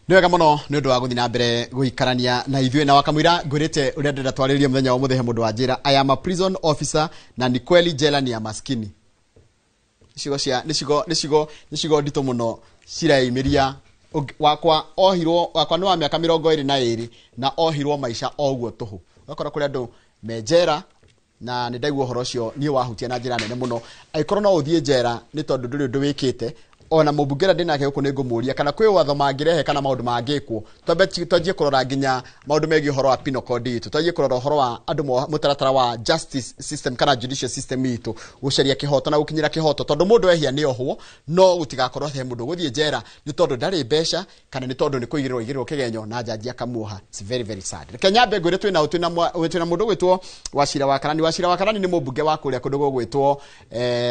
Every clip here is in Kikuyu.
Nĩ wega mũno nĩ ũndũ wa gũthiĩ na mbere gũikarania na ithuĩ na wakamũira ngwĩrĩte ũrĩa ndĩrenda twarĩrĩrie mũthenya wa ũmũthĩ. He mũndũ wanjĩra, "I am a prison officer na ni kweli jela ni ya maskini." Ciugo cia nĩ ciugo nditũ mũno ciraimĩria. Wakwa ohirwo, wakwa nĩ wa mĩaka 22 na ohirwo maica o ũguo tũhũ. Ũgakora kũrĩ andũ me njera na nĩ ndaigua ũhoro ũcio niĩ wahutia na njĩra nene mũno. Angĩkorwo no ũthiĩ njera nĩ tondũ ndũrĩ ũndũ wĩkĩte, ona mũmbunge ũrĩa ndĩnake gũkũ nĩ ngũmũria kana kwĩ watho mangĩrehe kana maũndũ mangĩkwo. Twambe twanjie kũrora nginya maũndũ megiĩ ũhoro wa penal code itũ, twanjie kũrora ũhoro wa andũ mũtaratara wa justice system kana judicial system itũ, gũcaria kĩhoto na gũkinyĩra kĩhoto, tondũ mũndũ ehia nĩ ohwo, no gũtigakorwo he mũndũ gũthiĩ njera nĩ tondũ ndarĩ mbeca kana nĩ tondũ nĩ kũigĩrĩrwo igĩrĩrwo kĩgenyo na jaji akamuoha. It's very very sad. Reke nyambe ngwĩre twĩna mũndũ gwĩtwo Wachira wa Karani. Wachira wa Karani nĩ mũmbunge wa kũrĩa kũndũ gũgwĩtwo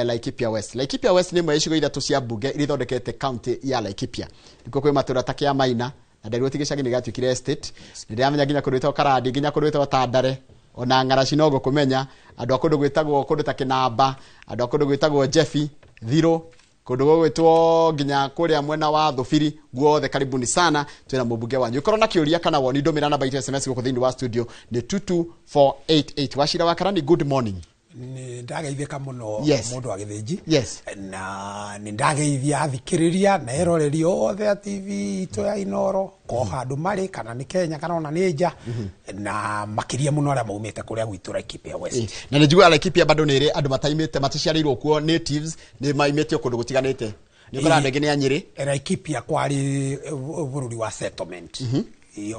Laikipia West. Laikipia West nĩ ĩmwe ya icigo ithatũ cia mbunge iria ithondekete county ya Laikipia. Nĩkuo kwĩ matũra ta Kĩamaina na nderirwo ti gĩcagi nĩ gĩatuĩkire estate. Nĩ ndĩramenya nginya kũndũ gwĩtagwo Karandi, nginya kũndũ gwĩtagwo Tandare, ona Ng'araci no ngũkũmenya, andũ a kũndũ gwĩtagwo kũndũ ta Kĩnamba, andũ a kũndũ gwĩtagwo Jebi Thirũ, kũndũ gũgwĩtwo nginya kũrĩa mwena wa Thũbiri guothe. Karibuni sana, twĩna mũmbunge wanyu. Ũkorwo na kĩũria kana woni, ndũmĩra namba itũ SMS gũkũ thĩinĩ wa studio nĩ 22488. Wachira wa Karani, good morning. Nĩ ndageithĩka mũno. Mũndũ wa Gĩthĩnji. Na nĩ ndageithia athikĩrĩria na eroreri othe a TV itũ ya Inoro ko handũ marĩ, kana nĩ Kenya kana ona nĩ nja, na makĩria mũno arĩa maumĩte kũrĩa gwitũ Laikipia West. Na nĩ njiguaga Laikipia bado nĩ ĩrĩ andũ mataimĩte, mataciarĩirwo kuo, natives, nĩ maimĩtio kũndũ gũtiganĩte, nĩ ũkoraga andũ aingĩ nĩ a Nyĩrĩ. Laikipia kwarĩ bũrũri wa settlement.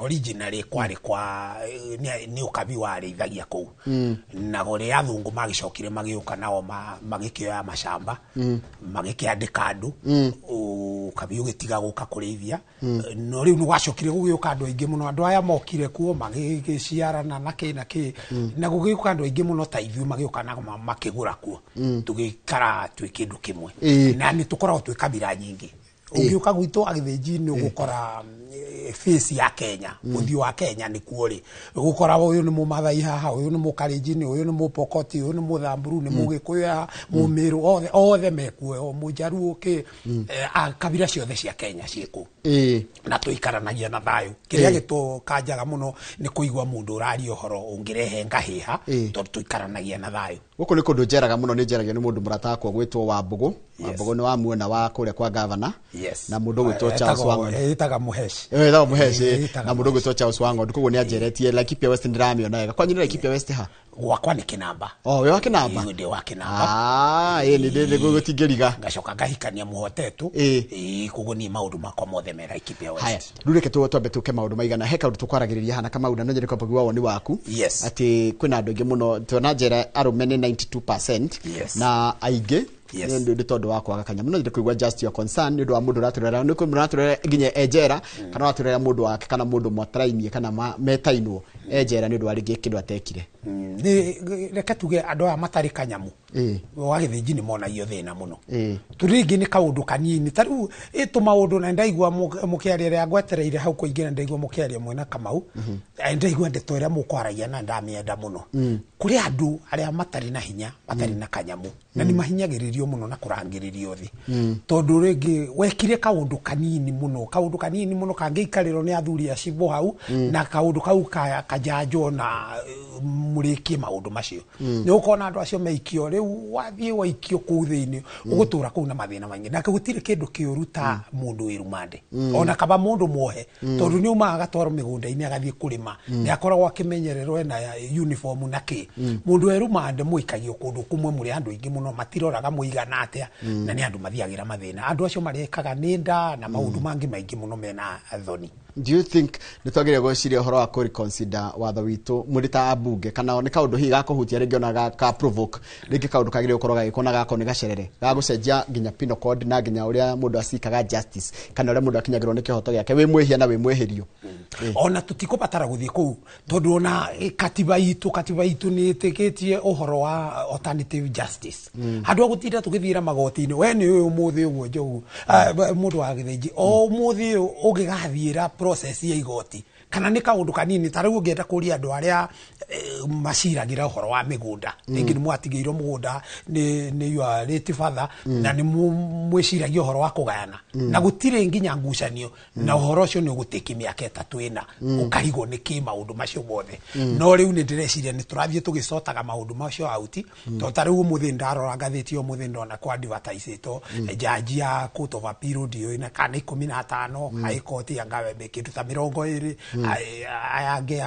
Originally kwarĩ kwa nĩ ũkabi warĩithagia kũu, na kũrĩa athũngũ magĩcokire magĩũka nao magĩkĩoya macamba, magĩkĩandĩka andũ, ũkabi ũgĩtiga gũka kũrĩithia. No rĩu nĩ gwacokire gũgĩũka andũ aingĩ mũno. Andũ aya mokire kuo magĩgĩciarana na kĩ na kĩ, na gũgĩũka andũ aingĩ mũno ta ithuĩ, magĩũka na makĩgũra kuo, tũgĩikara twĩ kĩndũ kĩmwe. Na nĩ tũkoragwo twĩ kabira nyingĩ. Ũngĩũka gwitũ Agĩthĩnji nĩ ũgũkora face ya Kenya, ũthiũ wa Kenya nĩ kuo rĩ ũgũkora ũyũ nĩ Mũmathai haha, ũyũ nĩ Mũkalenjin, ũyũ nĩ Mũpokoti, ũyũ nĩ Mũthamburu, nĩ Mũgĩkũyũ haha, Mũmĩrũ, othe othe mekuo, o Mũjaruo kĩ, kabira ciothe cia Kenya ciĩkũ na tũikaranagia na thayũ. Kĩrĩa gĩtũkanjaga mũno nĩ kũigua mũndũ ũraria ũhoro ũngĩrehe ngahĩha, tondũ tũikaranagia na thayũ. Gũkũ nĩ kũndũ njeraga mũno, nĩ njeragio nĩ mũndũ mũrata wakwa gwĩtwo Wambũgũ. Wambũgũ nĩ wa mwena wa kũrĩa kwa gavana na mũndũ gwĩtwo Charles Wang'ondu. Ĩtaga Mũheshi. Ĩtagwo Mũheshi. Ĩtaga Na mũndũ gwĩtwo Charles Wang'ondu, koguo nĩ anjeretie Laikipia West, ndĩramĩona wega. Kwanyu nĩ Laikipia West ha? Gwakwa nĩ Kĩnamba. Oh, wĩ wa Kĩnamba? Ĩĩ, ndĩ wa Kĩnamba. Ah, ĩ nĩ ndĩ gũtingĩriga. Ngacoka ngahikania mũhotetũ. Ĩĩ, koguo niĩ maũndũ makwa mothe me Laikipia Haya. West. Rĩu reke twambe tũke maũndũ maigana, he kaũndũ tũkwaragĩrĩria hana Kamau, na no nyende kwamba kũigua woni waku. Atĩ kwĩna andũ aingĩ mũno tuona njera arũme nĩ 92% na aingĩ nĩ tondũ wa kwaga kanyamũ. No nyende kũigua just your concern nĩ ũndũ wa mũndũ ũratũrera, nĩ kwĩ mũndũ ũratũrera nginya e njera, kana ũratũrera mũndũ wake kana mũndũ mwatarainie kana metainwo e njera nĩ ũndũ wa rĩngĩ kĩndũ atekire. Nĩ reke tuge andũ aya matarĩ kanyamu wa Gĩthĩnji nĩ monagio thĩna mũno. Tondũ rĩngĩ nĩ kaũndũ kanini ta rĩu ĩ tũmaũndũ, na ndaigua mũkĩaria rĩa ngwetereire hau kũingĩra, ndaigua mũkĩaria mwĩna Kamau. Ndaigua ndeto ĩrĩa mũkwaragia na ndamĩenda mũno. Kũrĩ andũ arĩa matarĩ na hinya, matarĩ na kanyamu, na nĩ mahinyagĩrĩrio mũno na kũrangĩrĩrio thĩ, tondũ rĩngĩ wekire kaũndũ kanini mũno, kaũndũ kanini mũno kangĩikarĩrwo nĩ athuri a cibũ hau, na kaũndũ kau kajanjwo na mũrĩkie maũndũ macio. Nĩ ũkona andũ acio meikio. Rĩu wathiĩ waikio kũu thĩinĩ, ũgũtũra kũu na mathĩna maingĩ, na gũtirĩ kĩndũ kĩũru ta mũndũ wĩ rumande, ona kaba mũndũ muohe, tondũ nĩ umaga agatwarwo mĩgũnda-inĩ agathiĩ kũrĩma, nĩ akoragwo akĩmenyererwo ena uniform na kĩ. Mũndũ wĩ rumande mũikagio kũndũ kũmwe mũrĩ andũ aingĩ mũno, matiroraga mũigana atĩa, na nĩ andũ mathiagĩra mathĩna. Andũ acio marekaga nĩ nda na maũndũ mangĩ maingĩ mũno mena thoni. Do you think nĩ twagĩrĩire gwĩciria ũhoro wa kũ-reconsider watho witũ mũrĩ ta ambunge, kana nĩ kaũndũ hihi gakũhutia rĩngĩ ona ka provoke rĩngĩ kaũndũ kagĩrĩire gũkorwo gagĩkwo na gakorwo nĩ gacerere gagũcenjia nginya penal code na nginya ũrĩa mũndũ acikaga justice kana ũrĩa mũndũ akinyagĩrwo nĩ kĩhoto gĩake wĩ mwĩhia na wĩ mwĩhĩrio? Ona tũtikũbatara gũthiĩ kũu, tondũ ona katiba itũ nĩ ĩtĩkĩtie ũhoro wa alternative justice. Handũ ha gũtinda tũgĩthiĩra magoti-inĩ, we nĩ ũyũ ũmũthĩ ũguo njogu, mũndũ wa Gĩthĩnji, o ũmũthĩ ũyũ ũngĩgathiĩra process ya igoti Kana nĩ kaũndũ kanini ta rĩu ũngĩenda kũria andũ arĩa maciragĩra ũhoro wa mĩgũnda, rĩngĩ nĩ mwatigĩirwo mũgũnda nĩ your late father, na nĩ mwĩciragia ũhoro wa kũgayana, na gũtirĩ nginya ngucanio, na ũhoro ũcio nĩ ũgũtĩki mĩaka 3 4 ũkarigwo nĩ kĩ maũndũ macio mothe. No rĩu nĩ ndĩreciria nĩ tũrathiĩ tũgĩcotaga maũndũ macio out, tondũ ta rĩu ũmũthĩ ndarora ngathĩti ũmũthĩ ndona kwa advertise-ĩtwo jaji ya Court of Appeal ndiũĩ na kana 15, High Court ya ngawembe kĩndũ ta 20, aya angĩ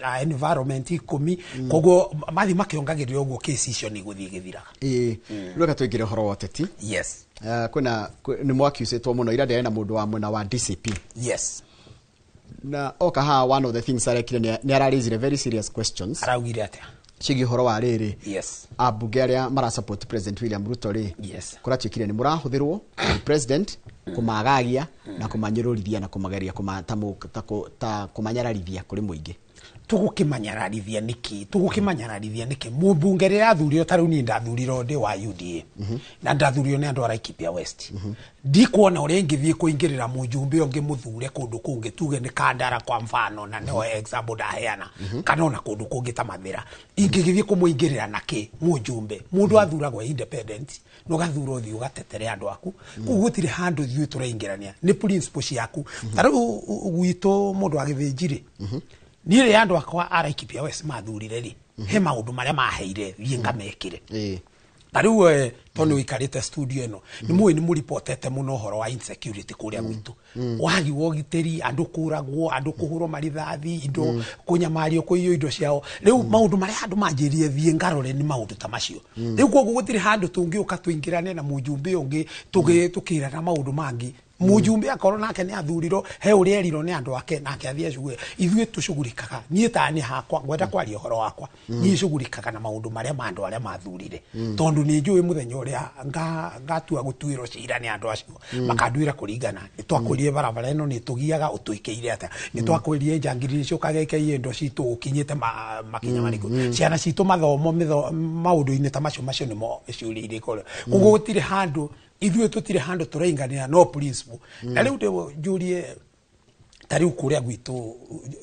a environment 10. Koguo mathi makĩongagĩrĩra ũguo, kesi icio nĩ igũthiĩ igĩthiraga. Ĩĩ, rĩu reke tũingĩre ũhoro wa ũteti. Kwĩna nĩ mwakiucĩtwo mũno ira, ndĩarĩ na mũndũ wa mwena wa DCP na oka haha, one of the things arekire nĩ araraisire very serious questions. Araugire atĩa? Ciĩgiĩ ũhoro wa rĩrĩ, ambunge arĩa marasupport President William Ruto rĩ, kũratuĩkire nĩ mũrahũthĩrwo nĩ president kũmagagia na kũmanyũrũrithia na kũmageria ta kũmanyararithia kũrĩ mũingĩ. Tũgũkĩmanyararithia nĩkĩ? Tũgũkĩmanyararithia nĩkĩ? Mũmbunge rĩrĩa athurirwo, ta rĩu niĩ ndathurirwo ndĩ wa UDA na ndathurirwo nĩ andũ a Laikipia West, ndikuona ũrĩa ingĩthiĩ kũingĩrĩra mũjumbe ũngĩ mũthure kũndũ kũngĩ, tuge nĩ Kandara kwa mfano, na nĩho example ndaheana, kana ona kũndũ kũngĩ ta Mathĩra, ingĩgĩthiĩ kũmũingĩrĩra nakĩ mũjumbe? Mũndũ athuragwo independent na ũgathura ũthiĩ ũgatetere andũ aku. Koguo gũtirĩ handũ ithuĩ tũraingĩrania, nĩ principle ciaku. Ta rĩu gwitũ mũndũ wa Gĩthĩnji rĩ, niĩ rĩ, andũ akwa a Laikipia West mathurire rĩ, he maũndũ marĩa maheire thiĩ ngamekĩre. Ta rĩu tondũ nĩ ũikarĩte studio ĩno, nĩ mũĩ nĩ mũripotete mũno ũhoro wa insecurity kũrĩa gwitũ, wagi wa ũgitĩri, andũ kũragwo, andũ kũhũrwo marithathi, indo kũnyamario, kũiywo indo ciao. Rĩu maũndũ marĩa andũ manjĩrire thiĩ ngarore nĩ maũndũ ta macio. Rĩu koguo gũtirĩ handũ tũngĩũka tũingĩrane na mũjumbe ũngĩ tũkĩrana maũndũ mangĩ. Mũjumbe akorwo nake nĩ athurirwo, he ũrĩa erirwo nĩ andũ ake, nake athiĩ acugure. Ithuĩ tũcugurikaga, niĩ ta niĩ hakwa ngwenda kwaria ũhoro wakwa, niĩ cugurikaga na maũndũ marĩa ma andũ arĩa mathurire, tondũ nĩ njũĩ mũthenya ũrĩa ngatua gũtuĩrwo cira nĩ andũ acio, makanduĩra kũringana nĩ twakwĩrire barabara ĩno nĩ tũgiaga, ũtwĩkĩire atĩa? Nĩ twakwĩrire njangiri nĩ ciũkaga ikaiya indo citũ, ũkinyĩte makinya marĩkũ? Ciana citũ mathomo, maũndũ-inĩ ta macio, macio nĩmo ciũria iria ikorwo. Koguo gũtirĩ handũ ithuĩ tũtirĩ handũ tũrainganĩra, no principle. Na rĩu ndĩ njũrie, ta rĩu kũrĩa gwitũ,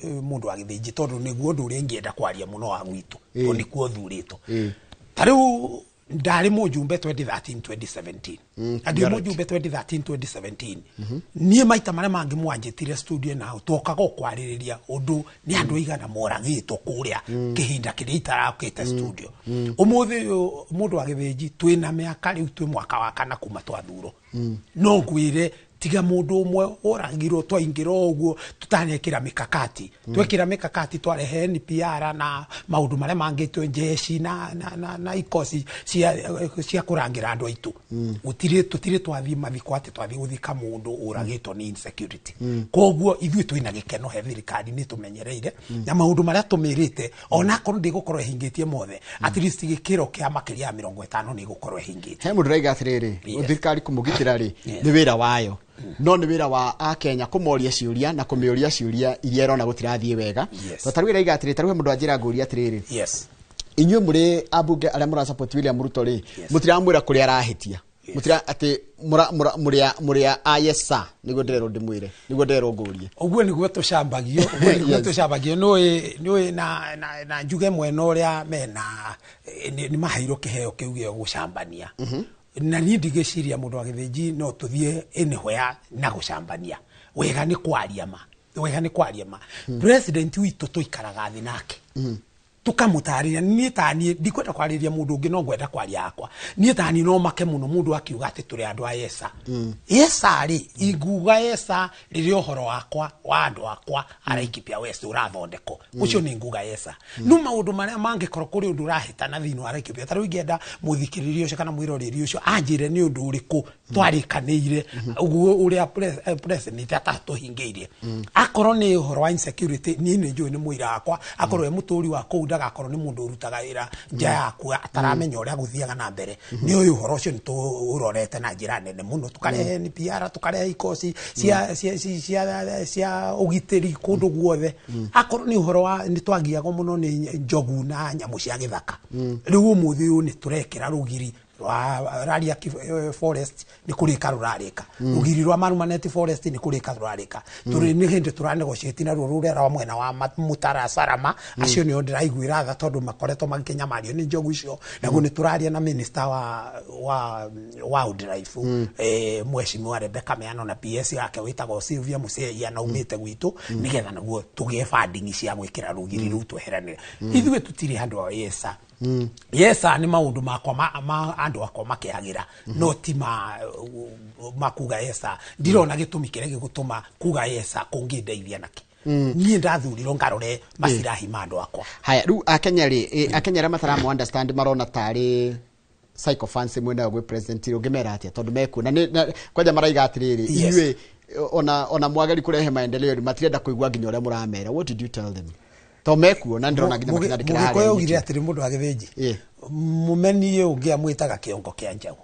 mũndũ wa Gĩthĩnji, tondũ nĩguo ũndũ ũrĩa ingĩenda kwaria mũno wa gwitũ, tondũ nĩkuo thurĩtwo. Ta rĩu ndarĩ mũjumbe 2013 2017, na ndĩ mũjumbe 2013 2017, niĩ maita marĩa mangĩ mwanjĩtire studio nao twokaga o kwarĩrĩria ũndũ nĩ andũ aigana moragĩtwo kũrĩa kĩhinda kĩrĩa itarakĩte studio. Ũmũthĩ ũyũ mũndũ wa Gĩthĩnji, twĩna mĩaka rĩu twĩ mwaka wa kana kuma twathurwo, no ngwĩre tiga mũndũ ũmwe oragirwo twaingĩra o ũguo tũtanekĩra mikakati. Twekĩra mikakati, twarehe NPR na maũndũ marĩa mangĩ, twĩ jeshi na ikosi cia kũrangĩra andũ aitũ, gũtirĩ tũtirĩ twathiĩ mathiko atĩ twathiĩ gũthika mũndũ ũragĩtwo nĩ insecurity. Koguo ithuĩ twĩna gĩkeno he thirikari nĩ tũmenyereire na maũndũ marĩa tũmĩrĩte, onakorwo ndĩgũkorwo ĩhingĩtie mothe, at least gĩkĩro kĩa makĩria ya 50 nĩ ĩgũkorwo ĩhingĩtie. He mũndũ raiga atĩrĩrĩ, thirikari kũmũgitĩra rĩ, nĩ wĩra wayo, no nĩ wĩra wa akenya kũmoria ciũria na kũmĩũria ciũria iria ĩrona gũtirathiĩ wega. Ta rĩu ĩraiga atĩrĩ, ta rĩu he mũndũ anjĩra ngũria atĩrĩrĩ, inyuĩ mũrĩ ambunge arĩa mũrasupport William Ruto rĩ, mũtiramwĩra kũrĩa arahĩtia, mũtira atĩ mũrĩ a yes sir, nĩguo ndĩrerwo ndĩmwĩre, nĩguo ndĩrerwo ngũrie. Ũguo nĩguo tũcambagio, ũguo nĩguo tũcambagio. Nĩũĩ na njuge mwena ũrĩa mena nĩ maheirwo kĩheo kĩu gĩa gũcambania, na niĩ ndigĩciria mũndũ wa Gĩthĩnji no tũthiĩ anywhere na gũcambania. Wega nĩ kwaria ma, wega nĩ kwaria ma. President witũ tũikaraga thĩ nake tukamũtarĩria. Niĩ taniĩ ndikwenda kwarĩria mũndũ ũngĩ, no ngwenda kwaria yakwa. Niĩ taniĩ no make mũno mũndũ akiuga atĩ tũrĩ andũ a yesa yesa rĩ, inguga yesa rĩrĩa ũhoro wakwa wa andũ akwa a Laikipia West ũrathondekwo, ũcio nĩ nguga yesa. No maũndũ marĩa mangĩkorwo kũrĩ ũndũ ũrahĩtana thĩinĩ wa Laikipia, ta rĩu ingĩenda mũthikĩrĩria ũcio kana mwĩroreri ũcio anjĩre nĩ ũndũ ũrĩkũ twarĩkanĩire ũguo ũrĩa president atatũhingĩirie. Akorwo nĩ ũhoro wa insecurity, niĩ nĩ njũĩ nĩ mũira wakwa, akorwo e mũtũri wa kũu, ndagakorwo nĩ mũndũ ũrutaga wĩra nja yaku ataramenya ũrĩa gũthiaga na mbere. Nĩ ũyũ ũhoro ũcio nĩ tũũrorete na njĩra nene mũno, tũkarehe NPR, tũkarehe ikosi cia ũgitĩri kũndũ guothe. Akorwo nĩ ũhoro wa nĩ twagiagwo mũno nĩ njogu na nyamũ cia gĩthaka, rĩu ũmũthĩ ũyũ nĩ tũrekĩra rũgiri. Rwa Raria Forest nĩ kũrĩka rũrarĩka, rũgiri rwa Marumanet Forest nĩ kũrĩka rũrarĩka. Tũrĩ nĩ hĩndĩ tũranegotiate na ruo rũrĩa rwa mwena wa Mũtara Sarama. Acio nĩo ndĩraiguĩra tha tondũ makoretwo magĩkĩnyamario nĩ njogu icio. Naguo nĩ tũraria na minister wa wildlife, mheshimiwa Rebecca Meano, na PS yake wĩtagwo Sylvia Museia na umĩte gwitũ, nĩgetha naguo tũgĩe funding cia gwĩkĩra rũgiri rũu tweheranĩre. Ithuĩ tũtirĩ handũ a yesa yesa, nĩ maũndũ makwa ma andũ akwa makĩagĩra, no ti ma makuga yesa. Ndirona gĩtũmi kĩrĩa gĩgũtũma kuga yesa kũngĩndeithia nakĩ. Niĩ ndathurirwo ngarore macirahi ma andũ akwa. Haya, rĩu Akenya rĩ, Akenya arĩa mataramu understand marona tarĩ sycophancy mwena wa gwĩ president rĩ, ũngĩmera atĩa? Tondũ mekuona kwanja maraiga atĩrĩrĩ, inyuĩ ona mwageri kũrehe maendeleo rĩ, matirenda kũigua nginya ũrĩa mũramera. What did you tell them? To mekuona ndĩrona nginya makĩnyandĩkĩra Mũgĩkũyũ harĩa augire YouTube. atĩrĩ, mũndũ wa gĩthĩnji Ĩ. mũmeni ũngĩ amwĩtaga kĩongo kĩa njaũ.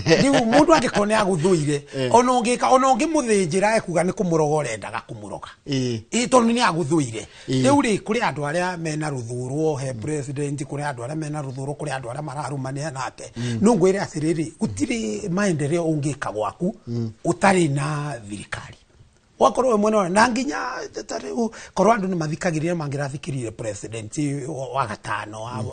Rĩu mũndũ angĩkorwo nĩ agũthũire, ona ũngĩka ona ũngĩmũthĩnjĩra, ekuga nĩ kũmũroga ũrendaga kũmũroga. Ĩ, tondũ nĩ agũthũire. Rĩu rĩ, kũrĩ andũ arĩa mena rũthũrwo he president, kũrĩ andũ arĩa mena rũthũrwo, kũrĩ andũ arĩa mararũmania nake. No ngwĩre atĩrĩrĩ, gũtirĩ maendeleo ũngĩka gwaku ũtarĩ na thirikari. Wakorwo we mwene na nginya ta rĩu korwo andũ nĩ mathikagĩrĩria, mangĩrathikĩrĩrie president wa gatano wa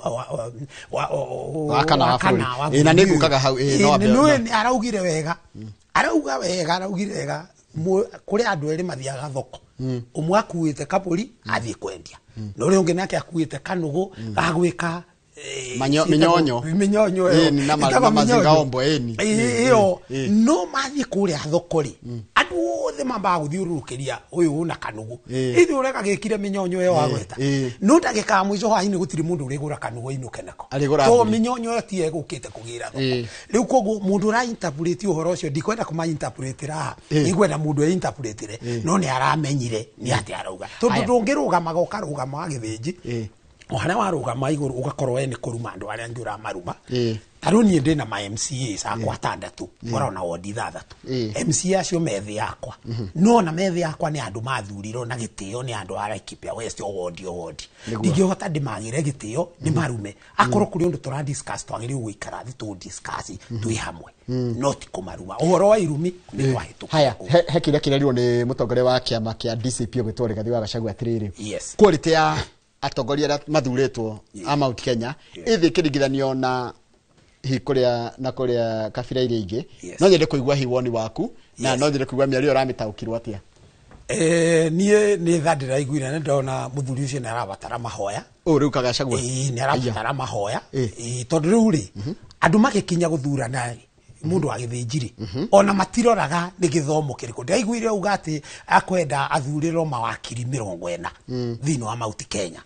Wa kana wa bũrũri. Ĩ, na nĩ ngũkaga hau, ĩ, no Ĩ, nĩ nĩ araugire wega, arauga wega, araugire wega. Kũrĩ andũ erĩ mathiaga thoko, ũmwe akuĩte kabũri athiĩ kwendia, na ũrĩa ũngĩ nake akuĩte kanũgũ gagwĩka Mĩnyonyo. Mĩnyonyo ĩyo. Ĩni, na Ĩtagwo na mazinga mĩnyonyo. ombo, ĩni. Ĩyo no mathiĩ kũrĩa thoko rĩ, andũ othe mambaga gũthiũrũrũkĩria ũyũ na kanũgũ, ithuĩ ũrĩa gagĩkire mĩnyonyo ĩyo wagweta. No ndagĩka ya mũico hwainĩ gũtirĩ mũndũ ũrĩgũra kanũgũ ainũke nako, Arĩgũra to mbũri. mĩnyonyo ĩyo tiyo ĩgũkĩte kũgĩra thoko. Rĩu koguo mũndũ ũra interpret ũhoro ũcio, ndikwenda kũma interpretĩra haha, nĩngwenda mũndũ e interpretĩre, no nĩ aramenyire nĩ atĩ arauga, tondũ ndũngĩrũgamaga ũkarũgama wa gĩthĩnji, o harĩa warũgama igũrũ ũgakorwo we nĩ kũruma andũ arĩa angĩ ũramaruma. Ta rĩu niĩ ndĩna ma MCAs akwa atandatũ, ngoragwo na wondi ithathatũ. MCA acio methĩ yakwa, no na methĩ yakwa nĩ andũ mathurirwo na gĩtĩo nĩ andũ a Laikipia West, o wondi o wondi. Ndingĩhota ndĩmagĩre gĩtĩo nĩ marume. Akorwo kũrĩ ũndũ tũra discuss, twagĩrĩirwo gũikara thĩ tũ discuss twĩ hamwe, no ti kũmaruma. Ũhoro wa irumi nĩ twahĩtũka. Haya, he kĩrĩa kĩrerirwo nĩ mũtongoria wa kĩama kĩa DCP ũgwĩtwo Rigathĩ wa Gachagua atĩrĩrĩ, quality ya atongoria arĩa mathurĩtwo a Mount Kenya ĩthĩ ĩkĩringithanio na hi kũrĩa na kũrĩa kabira iria ingĩ. No nyende kũigua hi woni waku na no nyende kũigua mĩario ũramĩtaũkĩrwo atĩa. Niĩ nĩ tha ndĩraiguire nĩ ndona mũthuri ũcio nĩ arabatara mahoya. Ũũ rĩu Kagacagua? Ĩĩ, nĩ arabatara mahoya. Ĩĩ, tondũ rĩu rĩ, andũ magĩkinya gũthurana rĩ, mũndũ wa gĩthĩnji rĩ, ona matiroraga nĩ gĩthomo kĩrĩkũ. Ndĩraiguire auga atĩ akwenda athurĩrwo mawakiri 40 thĩinĩ wa Mount Kenya.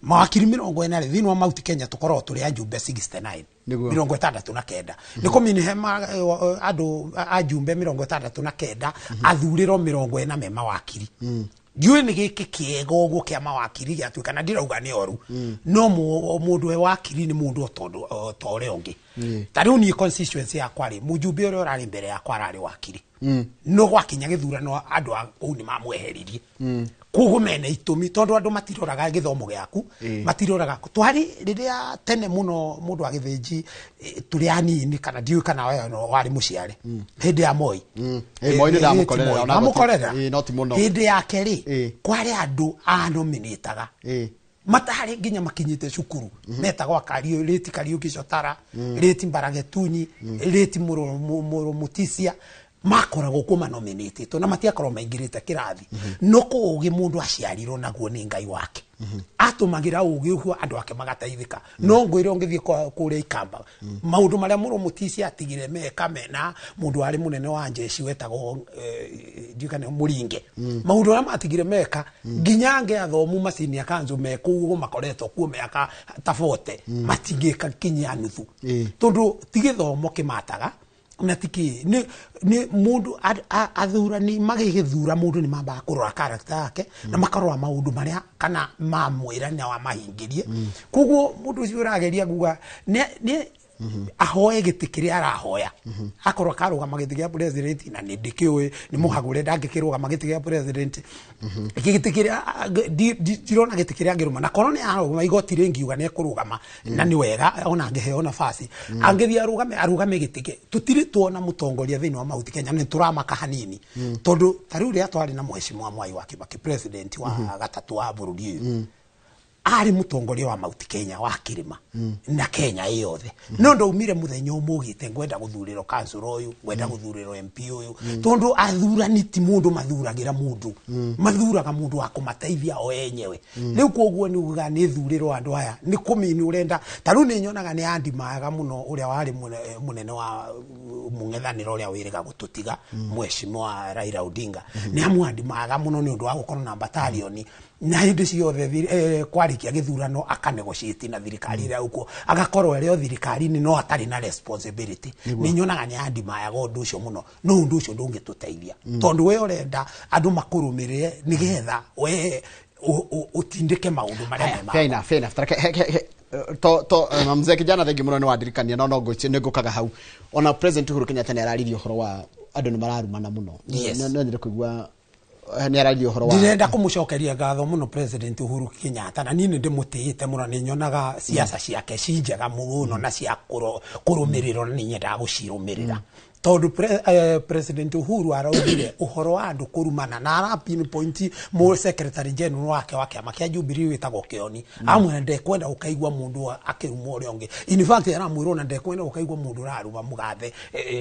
Mawakiri 40 rĩ, thĩinĩ wa Mount Kenya tũkoragwo tũrĩ ajumbe 69. 69 nĩ kũmini he andũ ajumbe 69 athurĩrwo 40 me mawakiri. Ndiũĩ nĩ gĩkĩ kĩega ũguo kĩa mawakiri gĩatuĩka, na ndirauga nĩ oru, no mũndũ we wakiri nĩ mũndũ o tondũ o ta ũrĩa ũngĩ. Ta rĩu niĩ constituency yakwa rĩ, mũjumbe ũrĩa ũrarĩ mbere yakwa ararĩ wakiri, no gwakinya gĩthurano andũ a kũu nĩ mamweheririe. Koguo mena itũmi, tondũ andũ matiroraga gĩthomo gĩaku. Matiroraga twarĩ rĩrĩa tene mũno, mũndũ wa gĩthĩnji, tũrĩ anini, kana ndiũĩ kana we no warĩ mũciare hĩndĩ ya Moi. Moi nĩ ndamũkorerera, Moi. ona Wamũkorerera? No ti mũno. Hĩndĩ yake rĩ, kwarĩ andũ anominĩtaga matarĩ nginya makinyĩte cukuru, metagwo akario rĩti Kariũki Cotara, rĩti Mbaragetunyi, rĩti Mũrũ Mũtisia, makoragwo kuo manominĩtĩtwo na matiakorwo maingĩrĩte kĩrathi. No kũũgĩ mũndũ aciarirwo naguo nĩ Ngai wake, atũmagĩra ũgĩ ũguo andũ ake magateithĩka. No ngwĩre ũngĩthiĩ kũrĩa Ikamba, maũndũ marĩa Mũrũ Mũtisia atigire meka mena mũndũ warĩ mũnene wa njeci wetagwo ndiũĩ kana Mũringe, maũndũ marĩa matigire meka nginya angĩ athomu macini kanzu me kũu ũguo makoretwo kuo mĩaka ta 40 matingĩka kinya nuthu. Tondũ ti gĩthomo kĩmataga na tiki nĩ mũndũ athurani magĩgĩthura mũndũ nĩ mambaga kũrora character yake na makarora maũndũ marĩa kana mamwĩra na wamahingĩrie. Koguo mũndũ ũcio ũrageria kuga nĩ Ahoe gĩtĩ kĩrĩa arahoya. Akorwo akarũgama gĩtĩ gĩa president na nĩ ndĩkĩũĩ nĩ mũhagũre, ndangĩkĩrũgama gĩtĩ gĩa president. Gĩtĩ kĩrĩa ndirona gĩtĩ kĩrĩa angĩrũma, na korwo nĩ arũgama igoti rĩngiuga nĩ ekũrũgama, na nĩ wega ona angĩheo nafasi, angĩthiĩ arũgame gĩtĩ kĩ. Tũtirĩ tuona mũtongoria thĩinĩ wa Mount Kenya, nĩ tũramaka hanini, tondũ ta rĩu rĩrĩa twarĩ na Mheshimiwa Mwai wa Kibaki, president wa gatatũ wa bũrũri ũyũ, arĩ mũtongoria wa Mount Kenya wa kĩrĩma na Kenya ĩ yothe, no ndaumire mũthenya ũmwe ugĩte ngwenda gũthurĩrwo councillor ũyũ, ngwenda gũthurĩrwo MP ũyũ, tondũ athurani ti mũndũ mathuragĩra mũndũ, mathuraga mũndũ wa kũmateithia o enyewe. Rĩu koguo nĩ ugaga nĩ thurĩrwo andũ aya nĩ kũmini ũrenda. Ta rĩu nĩ nyonaga nĩ andimaga mũno ũrĩa warĩ mũnene wa mũng'ethanĩro ũrĩa wĩrĩga gũtũtiga, Mheshimiwa Raila Odinga, nĩ amwandimaga mũno nĩ ũndũ wa gũkorwo na batalioni, na hĩndĩ ciothe kwarĩkia gĩthurano akanegotiate na thirikari ĩrĩa ũkuo, agakorwo arĩ o thirikari-inĩ no atarĩ na responsibility. Nĩ nyonaga nĩ andimayaga ũndũ ũcio mũno, no ũndũ ũcio ndũngĩtũteithia, tondũ we ũrenda andũ makũrũmĩrĩre nĩgetha we ũtindĩke maũndũ marĩa me Fair enough, fair enough. To to mzee kijana, thengi mũno nĩ wandirikania, no no nĩ ngũkaga hau. Ona President Uhuru Kenyatta nĩ araririe ũhoro wa andũ nĩ mararumana mũno. No nyende kũigua nĩ araririe ũhoro wa Ndĩrenda kũmũcokeria ngatho mũno President Uhuru Kenyatta, na niĩ nĩ ndĩmũtĩĩte mũno, nĩ nyonaga siasa ciake ci njega mũno na cia kũrũmĩrĩrwo, na nĩ nyendaga gũcirũmĩrĩra, tondũ President Uhuru araugire ũhoro wa andũ kũrumana, na ara pinpoint mu secretary general wake wa kĩama kĩa Jubilee wĩtagwo Kĩoni, amwĩra ndekwenda ũkaigua mũndũ akĩruma ũrĩa ũngĩ. In fact, aramwĩra ona ndekwenda ũkaigua mũndũ ũraruma mũgathe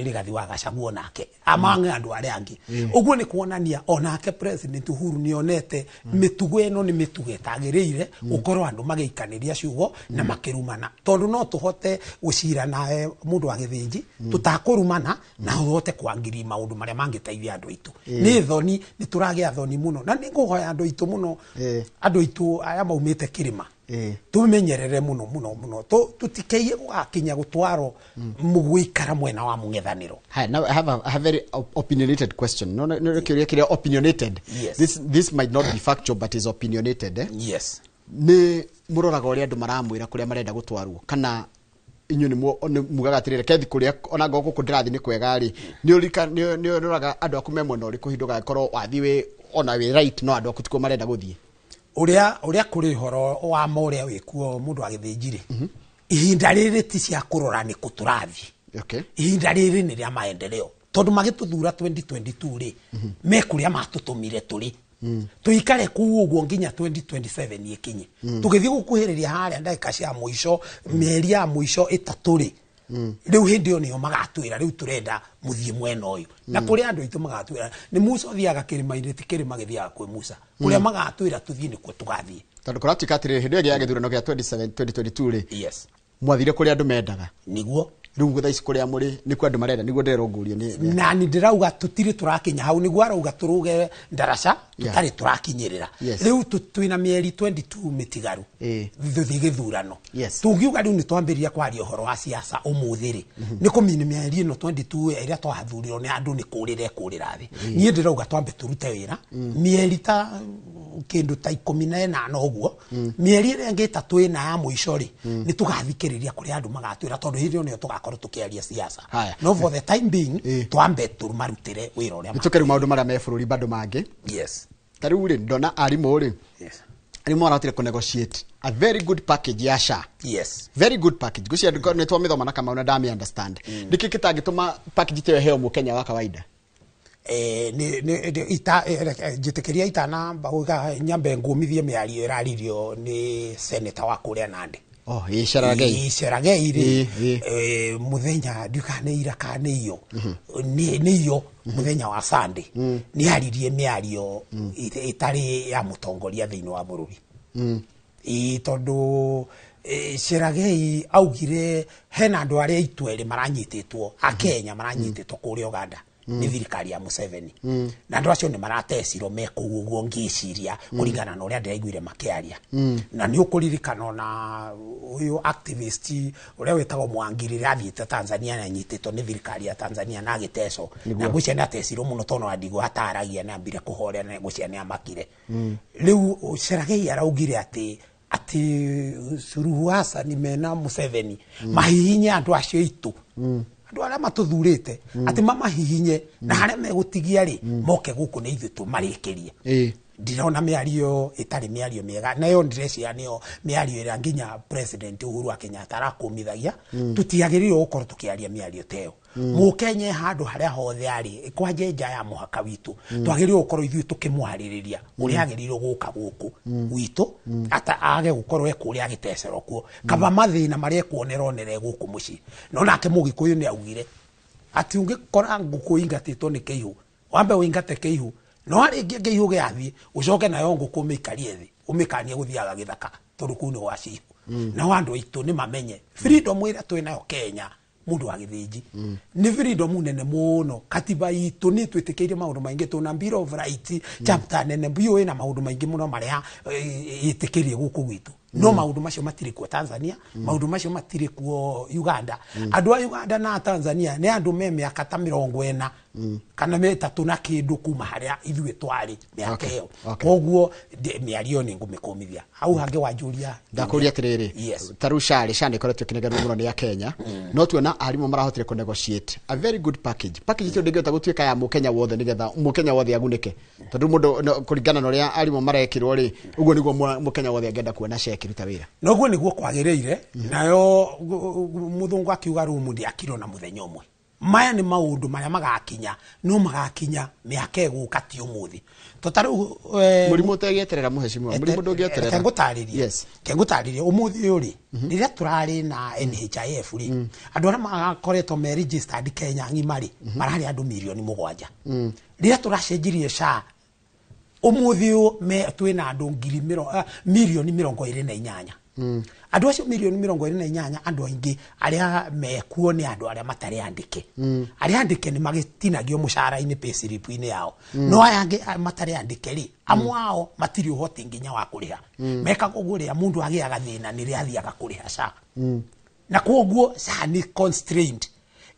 Rigathi wa Gachagua nake amange andũ arĩa angĩ. Ũguo nĩ kuonania onake President Uhuru nĩ onete mĩtugo ĩno nĩ mĩtugo ĩtagĩrĩire gũkorwo andũ magĩikanĩria ciugo na makĩrumana, tondũ no tũhote gũcira nawe mũndũ wa gĩthĩnji tũtakũrumana, na ũhote kwangiria maũndũ marĩa mangĩteithia andũ aitũ. Nĩ thoni, nĩ tũragĩa thoni mũno, na nĩ ngũhoya andũ aitũ mũno, andũ aitũ aya maumĩte kĩrĩma, tũmenyerere mũno mũno mũno, tũtikeiye gũgakinya gũtwarwo mũgũikara mwena wa mũng'ethanĩro. Hi, now I have a very opinionated question. No, no, no, kĩũria kĩrĩa opinionated. This might not be factual, but is opinionated. Yes. Nĩ mũroraga ũrĩa andũ maramwĩra kũrĩa marenda gũtwarwo, kana inyuĩ nĩ mugaga atĩrĩrĩ, kethi kũrĩa ona ngorwo gũkũ ndĩrathiĩ nĩ kwega rĩ, nĩ ũroraga andũ aku me mwena ũrĩkũ, hĩndĩ ũgagĩkorwo wathiĩ wĩ ona wĩ right, no andũ aku tikuo marenda gũthiĩ? Ũrĩa kũrĩ ũhoro wa ma ũrĩa wĩkuo mũndũ wa gĩthĩnji rĩ, ihinda rĩrĩ ti cia kũrora nĩ kũ tũrathiĩ. Ihinda rĩrĩ nĩ rĩa maendeleo, tondũ magĩtũthura 2022 rĩ, me kũrĩa matũtũmire tũrĩ tuikare kũu ũguo nginya 2027 ĩkinye. Tũgĩthiĩ gũkuhĩrĩria harĩa ndagĩka cia mũico, mĩeri ya mũico ĩtatũ rĩ, rĩu hĩndĩ ĩyo nĩyo magatwĩra rĩu tũrenda mũthiĩ mwena ũyũ, na kũrĩa andũ aitũ magatwĩra nĩ Musa ũthiaga kĩrĩma-inĩ, ti kĩrĩma gĩthiaga kwĩ Musa. Kũrĩa magatwĩra tũthiĩ nĩkuo tũgathiĩ. Tondũ kũratuĩka atĩrĩrĩ, hĩndĩ ĩyo ya gĩthurano kĩa 2022 rĩ, mwathire kũrĩa andũ mendaga. Nĩguo. Rĩu thaa ici kũrĩa mũrĩ nĩkuo andũ marenda, nĩguo ndĩrerwo ngũrie nĩ na nĩ ndĩrauga tũtirĩ tũrakinya hau, nĩguo arauga tũrũge ndaraca tũtarĩ tũrakinyĩrĩra. Rĩu twĩna mĩeri 22 mĩtigaru tũthiĩ gĩthurano. Tũngiuga rĩu nĩ twambĩrĩria kwaria ũhoro wa siasa ũmũthĩ rĩ, nĩ kũmini mĩeri ĩno 22 ĩrĩa twathurirwo nĩ andũ nĩ kũrĩra ĩkũrĩra thĩ. Niĩ ndĩrauga twambe tũrute wĩra mĩeri ta kĩndũ ta 18 ũguo, mĩeri ĩrĩa ĩngĩ ĩtatũ ĩna ya mũico rĩ, nĩ tũgathikĩrĩria kũrĩa andũ magatwĩra, tondũ hĩndĩ ĩyo nĩyo tũgakorwo tũkĩaria siasa. No for the time being, twambe tũmarutĩre wĩra ũrĩa nĩ tũke rĩu maũndũ marĩa me bũrũri bado mangĩ. Ta rĩu rĩ, ndona arimũ rĩ, arimũ marahotire kũ negotiate a very good package ya SHA. Very good package. Ngwĩciria nĩ twamĩthoma na Kamau na ndamĩ understand. Nĩkĩ kĩtangĩtũma package ta ĩyo ĩheo mũkenya wa kawaida? Njĩtĩkĩria itanamba gwĩka, nyambe ngũmithie mĩario ĩraririo nĩ senator wa kũrĩa Nandi. Oh, ĩ Cherargei. Cherargei rĩ, mũthenya ndiũĩ kana nĩ ira kana nĩ iyo. Nĩ iyo mũthenya wa Sunday. Nĩ aririe mĩario ĩtarĩ ya mũtongoria thĩinĩ wa bũrũri. Tondũ Cherargei augire hena andũ arĩa aitũ erĩ maranyitĩtwo, a Kenya maranyitĩtwo kũrĩa Uganda nĩ thirikari ya Museveni. Na andũ acio nĩ maratecirwo me kũu ũguo, ngĩciria kũringana na ũrĩa ndĩraiguire makĩaria. Na nĩ ũkũririkana ona ũyũ activist ũrĩa wĩtagwo Mwangi rĩrĩa athiĩte Tanzania na anyitĩtwo nĩ thirikari ya Tanzania na agĩtecwo. Na ngwĩciria nĩ atecirwo mũno tondũ Wandigũ ataragia na ambire kũhorera na ngwĩciria nĩ amakire. Rĩu Cherargei araugire atĩ Atĩ Suluhu Hassan mena Museveni mahihinye andũ acio aitũ, andũ arĩa matũthurĩte, atĩ mamahihinye na harĩa megũtigia rĩ, moke gũkũ nĩ ithuĩ tũmarĩkĩrie. Ndirona mĩario ĩtarĩ mĩario mĩega, nayo ndĩreciria nĩyo mĩario ĩrĩa nginya President Uhuru wa Kenyatta arakũmithagia. Tũtiagĩrĩirwo gũkorwo tũkĩaria mĩario ta ĩyo. Mũkenya handũ harĩa hothe arĩ, kwanja nja ya mũhaka witũ, twagĩrĩirwo gũkorwo ithuĩ tũkĩmwarĩrĩria ũrĩa agĩrĩirwo gũka gũkũ gwitũ, ata age gũkorwo e kũrĩa agĩtecerwo kuo, kaba mathĩna marĩa ekuonera onere gũkũ mũciĩ. No nake Mũgĩkũyũ nĩ augire atĩ ũngĩkora ngũkũ ingatĩtwo nĩ kĩihũ, wambe ũingate kĩihũ, no arĩkia kĩihũ gĩathiĩ, ũcoke nayo ngũkũ ũmĩikarie thĩ, ũmĩkanie gũthiaga gĩthaka, tondũ kũu nĩ gwa cihũ. Nao andũ aitũ nĩ mamenye freedom ĩrĩa twĩ nayo Kenya, mũndũ wa gĩthĩnji, nĩ freedom nene mũno. Katiba itũ nĩ twĩtĩkĩire maũndũ maingĩ, tũna Bill of Rights chapter nene biũ ĩna maũndũ maingĩ mũno marĩa ĩtĩkĩrie gũkũ gwitũ. No maũndũ macio matirĩ kuo Tanzania, maũndũ macio matirĩ kuo Uganda. Andũ a Uganda na Tanzania nĩ andũ me mĩaka ta 40 kana 30 na kĩndũ kuma harĩa ithuĩ twarĩ mĩaka ĩyo. Koguo mĩario nĩ ngũmĩkũmithia hau hangĩ wanjũria. Ndakũria atĩrĩrĩ, ta rĩu SHA rĩ, SHA nĩ ĩkoretwo ĩkĩnegenwo mũno nĩ Akenya, no tuona arimũ marahotire kũ negotiate a very good package. Package ĩyo ndĩngĩhota gũtuĩka ya mũkenya wothe nĩgetha mũkenya wothe agunĩke, tondũ mũndũ kũringana na ũrĩa arimũ marekĩrwo rĩ, ũguo nĩguo mũkenya wothe angĩenda kuona SHA ĩkĩruta wĩra? Noguo nĩguo kwagĩrĩire. Nayo mũthũngũ akiuga rumu ndĩakirwo na mũthenya ũmwe. Maya nĩ maũndũ marĩa magakinya, no magakinya mĩaka ĩgũka, ti ũmũthĩ. To ta rĩu Mũrimũ ũtegĩeterera, mũhecimiwa, mũrimũ ndũngĩeterera. Reke ngũtarĩrie. Reke ngũtarĩrie. Ũmũthĩ ũyũ rĩ, rĩrĩa tũrarĩ na NHIF rĩ, andũ arĩa makoretwo me registered Kenya ng'ima rĩ, mararĩ andũ 7 mirioni. Rĩrĩa tũracenjirie SHA, ũmũthĩ ũyũ twĩna andũ ngiri 28 mirioni. Andũ acio 28 mirioni, andũ aingĩ arĩa mekuo nĩ andũ arĩa matarĩ andĩke. Arĩa andĩke nĩ magĩtinagio mũcara-inĩ, payslip-inĩ yao. No aya angĩ matarĩ andĩke rĩ, amwe ao matirĩ ũhoti nginya wa kũrĩha. Mekaga ũguo rĩrĩa mũndũ agĩaga thĩna nĩrĩa athiaga kũrĩha SHA, na koguo SHA nĩ constrained.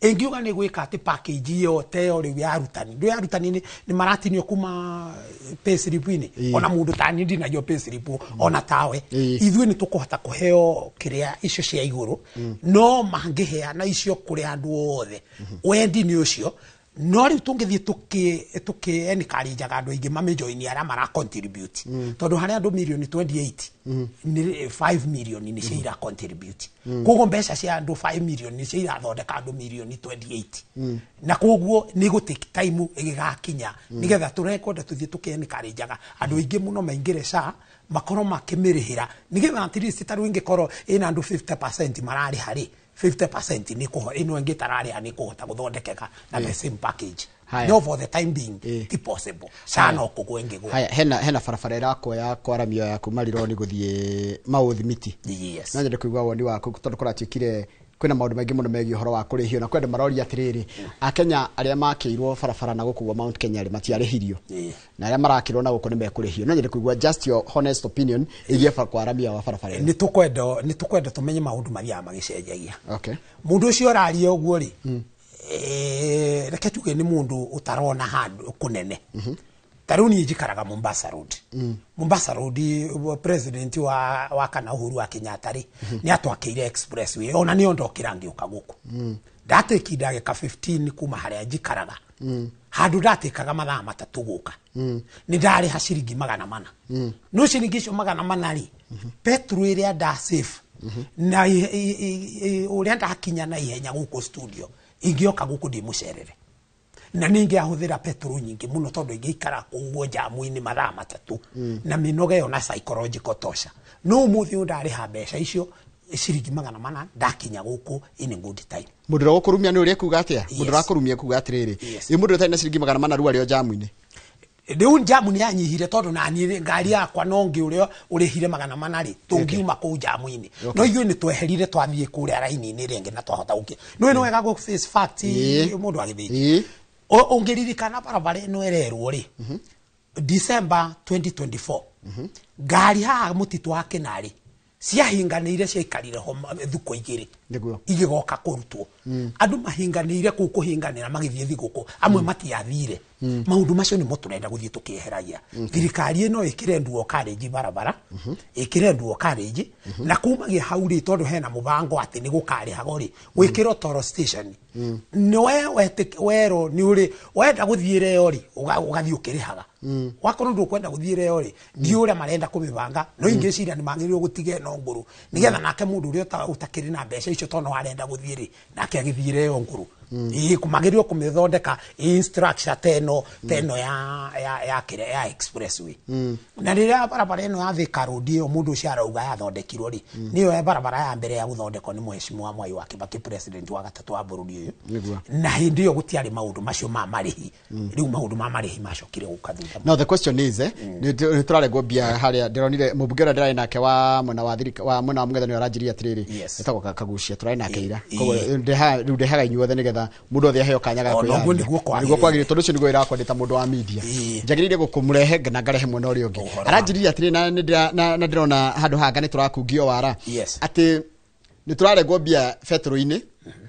Ĩngiuga nĩ gwĩka atĩ package ĩyo teo rĩu ya arutani, ndũ ya arutani nĩ maratinio kuma payslip-inĩ. Ona mũndũ tani ndinagio payslip ona tawe. Ithuĩ nĩ tũkũhota kũheo kĩrĩa icio cia igũrũ, no mangĩheana icio kũrĩ andũ othe, wendi nĩ ũcio. No rĩu tũngĩthiĩ tũkĩ encourage-aga andũ aingĩ mamĩjoini arĩa mara contribute, tondũ harĩ andũ 28 mirioni nĩ 5 million nĩcio ira contribute. Koguo mbeca cia andũ 5 million nĩcio irathondeka andũ 28 mirioni, na koguo nĩ gũ take time ĩgĩgakinya nĩgetha tũrekwenda tũthiĩ tũkĩ encourage-aga andũ aingĩ mũno maingĩre SHA, makorwo makĩmĩrĩhĩra, nĩgetha at least ta rĩu ĩngĩkorwo ĩna andũ 50% mararĩha rĩ, 50% nĩ kũho ĩno ĩngĩ ĩtararĩha nĩ kũhota gũthondekeka na the same package. No for the time being ti possible. SHA no kũgwa ĩngĩgwa. Haya, hena barabara ĩrakwo ya kwaramio ya kuma Rironi gũthiĩ Maũthimiti. No nyende kũigua woni waku, tondũ kũratuĩkire kwĩna maũndũ maingĩ mũno megiĩ ũhoro wa kũrĩhio, na kwĩ andũ maroria atĩrĩrĩ, Akenya arĩa makĩirwo barabara na gũkũ gwa Mount Kenya rĩ, matiarĩhirio, na arĩa marakĩrwo na gũkũ nĩ mekũrĩhio. No nyende kũigua just your honest opinion ĩgiĩ kwaramia wa barabara ĩyo. Nĩ tũkwenda tũmenye maũndũ mathiaga magĩcenjagia. Mũndũ ũcio ũraria ũguo rĩ, reke tuge nĩ mũndũ ũtarona handũ kũnene. Ta rĩu niĩ njikaraga Mombasa Road. Mombasa Road, president wa kana Uhuru wa Kenyatta rĩ, nĩ atwakĩire expressway. Ona nĩyo ndokĩra ngĩũka gũkũ, ndatĩki ndagĩka 15 kuma harĩa njikaraga. Handũ ndatĩkaga mathaa 3 gũka, nĩ ndarĩha ciringi 400. No ciringi icio 400 rĩ, petrol ĩrĩa nda save na ũrĩa ndakinya na ihenya gũkũ studio, ingĩoka gũkũ ndĩmũcerere na ningĩ ahũthĩra petrol nyingĩ mũno, tondũ ingĩikara kũguo jamu-inĩ mathaa 3 na mĩnoga ĩyo na psychological torture. No ũmũthĩ ũyũ ndarĩha mbeca icio ciringi 400, ndakinya gũkũ in a good time. Mũndũ ũrĩa ũkũrumia nĩ ũrĩa ekuga atĩa? Mũndũ ũrĩa akũrumia ekuga atĩrĩrĩ, ĩ mũndũ ũtarĩ na ciringi 400 rĩu arĩ o jamu-inĩ. Rĩu jamu nĩ yanyihire, tondũ naniĩ ngari yakwa no ngĩ ũrĩa ũrĩhire 400 rĩ, tũngiuma kũu jamu-inĩ. No ithuĩ nĩ tweherire, twathiĩ kũrĩa raini-inĩ rĩngĩ na twahota gũkĩ nĩ wega gũ face fact. Mũndũ agĩthĩnja, ũngĩririkana barabara ĩno ĩrerwo rĩ, December 2024, ngari haha mũtitũ wa Kĩnarĩ ciahinganĩire, ciaikarire ho thukũ 2. Nĩguo. Igĩgoka kũrutwo andũ mahinganĩire kũu kũhinganĩra magĩthiĩ thigũkũ amwe matiathire. Maũndũ macio nĩmo tũrenda gũthiĩ tũkĩeheragia. Thirikari ĩno ĩkĩre nduo karĩnji barabara, ĩkĩre nduo karĩnji, na kumagia hau rĩ, tondũ hena mũbango atĩ nĩ gũkarĩhagwo rĩ, gwĩkĩrwo toro station. Nĩwe werwo nĩ ũrĩ wenda gũthiĩ reo rĩ, ũgathiĩ ũkĩrĩhaga. Wakorwo ndũkwenda gũthiĩ reo rĩ, ndiũ ũrĩa marenda kũmĩbanga, no ingĩciria nĩ magĩrĩirwo gũtiga ĩno ngũrũ nĩgetha nake mũndũ ũrĩa ũtakĩrĩ na mbeca icio tondũ no arenda gũthiĩ rĩ, nake agĩthiĩ reo ngũrũ. Ĩĩ, magĩrĩirwo kũmĩthondeka ĩ structure teno teno ya kĩrĩa ya expressway. Na rĩrĩa barabara ĩno ya Thika Road ĩyo mũndũ ũcio arauga yathondekirwo rĩ, nĩyo ya barabara ya mbere ya gũthondekwo nĩ Mheshimiwa Mwai wa Kibaki, president wa gatatũ wa bũrũri ũyũ. Na hĩndĩ ĩyo gũtiarĩ maũndũ macio ma marĩhi. Rĩu maũndũ ma marĩhi macokire gũka thutha. Now the question is, nĩ tũraregwo mbia harĩa ndĩronire mũmbunge ũrĩa ndĩrarĩ nake wa mwena wa thirika wa mwena wa mũng'ethanĩro aranjirie atĩrĩrĩ, etagwo Kagucia, tũrarĩ nake ira. Koguo rĩu ndehaga inyuothe nĩgetha mũndũ othe aheo kanya ga O, noguo kwĩyaria. Nĩguo kwagĩrĩire. Nĩguo kwagĩrĩire, tondũ ũcio nĩguo wĩra wakwa ndĩ ta mũndũ wa media. Njagĩrĩire gũkũmũrehe na ngarehe mwena ũrĩa ũngĩ. Ũhoro wa- Aranjirie atĩrĩrĩ, na na ndĩrona handũ hanga nĩ tũrakungio wara Yes. atĩ nĩ tũraregwo mbia betũrũ-inĩ,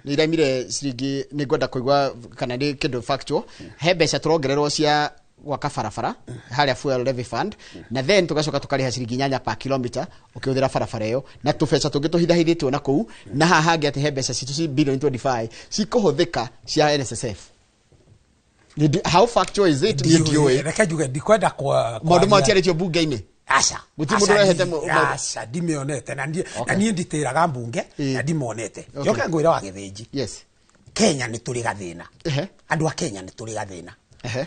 nĩ iraimire ciringi. Nĩ ngwenda kũigua kana nĩ kĩndũ factual, he mbeca tũrongererwo cia gwaka barabara harĩa fuel levy fund, na then tũgacoka tũkarĩha ciringi 8 per kilometer ũkĩhũthĩra barabara ĩyo, na tũbeca tũngĩ tũhithahithĩtwo na kũu, na haha hangĩ atĩ he mbeca citũ ci bilioni 25 cikũhũthĩka cia NSSF. How factual is it? Niĩ ndiũĩ. Reke njuge ndikwenda kwa Maũndũ maya tiarĩtio mbunge-inĩ. Aca. Gũtirĩ mũndũ ũrehete maũndũ. Aca, ndimĩonete na na niĩ nditĩraga mbunge na ndimonete. Njoke ngwĩre wa Gĩthĩnji. Kenya nĩ tũrĩ gathĩna. Andũ a Kenya nĩ tũrĩ gathĩna.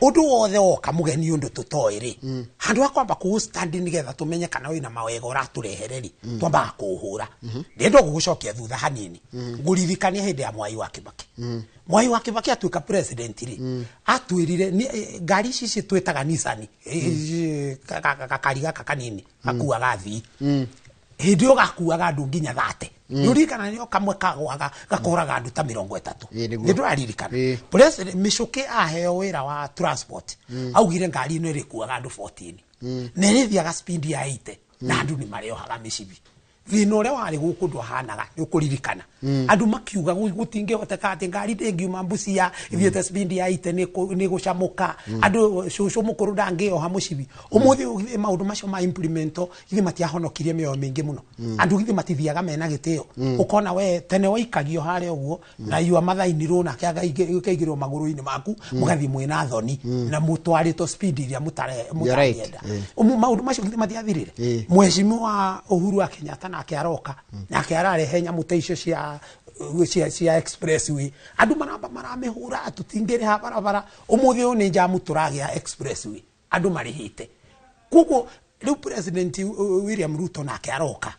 Ũndũ wothe woka mũgeni, ũndũ tũtoĩ rĩ, handũ ha kwamba kũũ stand nĩgetha tũmenye kana wĩna mawega ũratũrehere rĩ, twambaga kũũhũra. Ndĩrenda gũgũcokia thutha hanini, ngũririkanie hĩndĩ ya Mwai wa Kibaki. Mwai wa Kibaki atuĩka president rĩ, atwĩrire ngari ici ici twĩtaga Nissan, gakari gaka kanini gakuaga athii, hĩndĩ ĩyo gakuaga andũ nginya 30. Nĩ ũririkana nĩo kamwe kagwaga gakoraga andũ ta 30? Ĩĩ, nĩguo. Nĩ ndũraririkana? President Mĩcũkĩ aheo wĩra wa transport, augire ngari ĩno ĩrĩkuaga andũ 14 na ĩrĩthiaga speed ya 80 na andũ nĩ marĩohaga mĩcibi. Thĩna ũrĩa warĩ gũkũ ndwahanaga, nĩ ũkũririkana andũ makiuga gũtingĩhoteka atĩ ngari ndĩngiuma Mbucia ithiĩte speed ya 80, nĩ gũcamũka, andũ cũcũ mũkũrũ ndangĩoha mũcibi. Ũmũthĩ ũyũ githĩ maũndũ macio ma implemento githĩ matiahonokirie mĩoyo mĩingĩ mũno? Andũ githĩ matithiaga mena gĩtĩo? Ũkona we tene waikagio harĩa ũguo na yua mathainirwo nake akaigĩrwo magũrũ-inĩ maku, mũgathiĩ mwĩna thoni na mũtwarĩtwo speed iria You're right. mũtangĩenda. Maũndũ macio githĩ matiathirire? Mheshimiwa Uhuru wa Kenyatta nake aroka, nake ararehe nyamũ ta icio cia expressway, andũ maramba maramĩhũra tũtingĩrĩha barabara. Ũmũthĩ ũyũ nĩ njamu tũragĩa expressway, andũ marĩhĩte. Koguo rĩu President William Ruto nake aroka,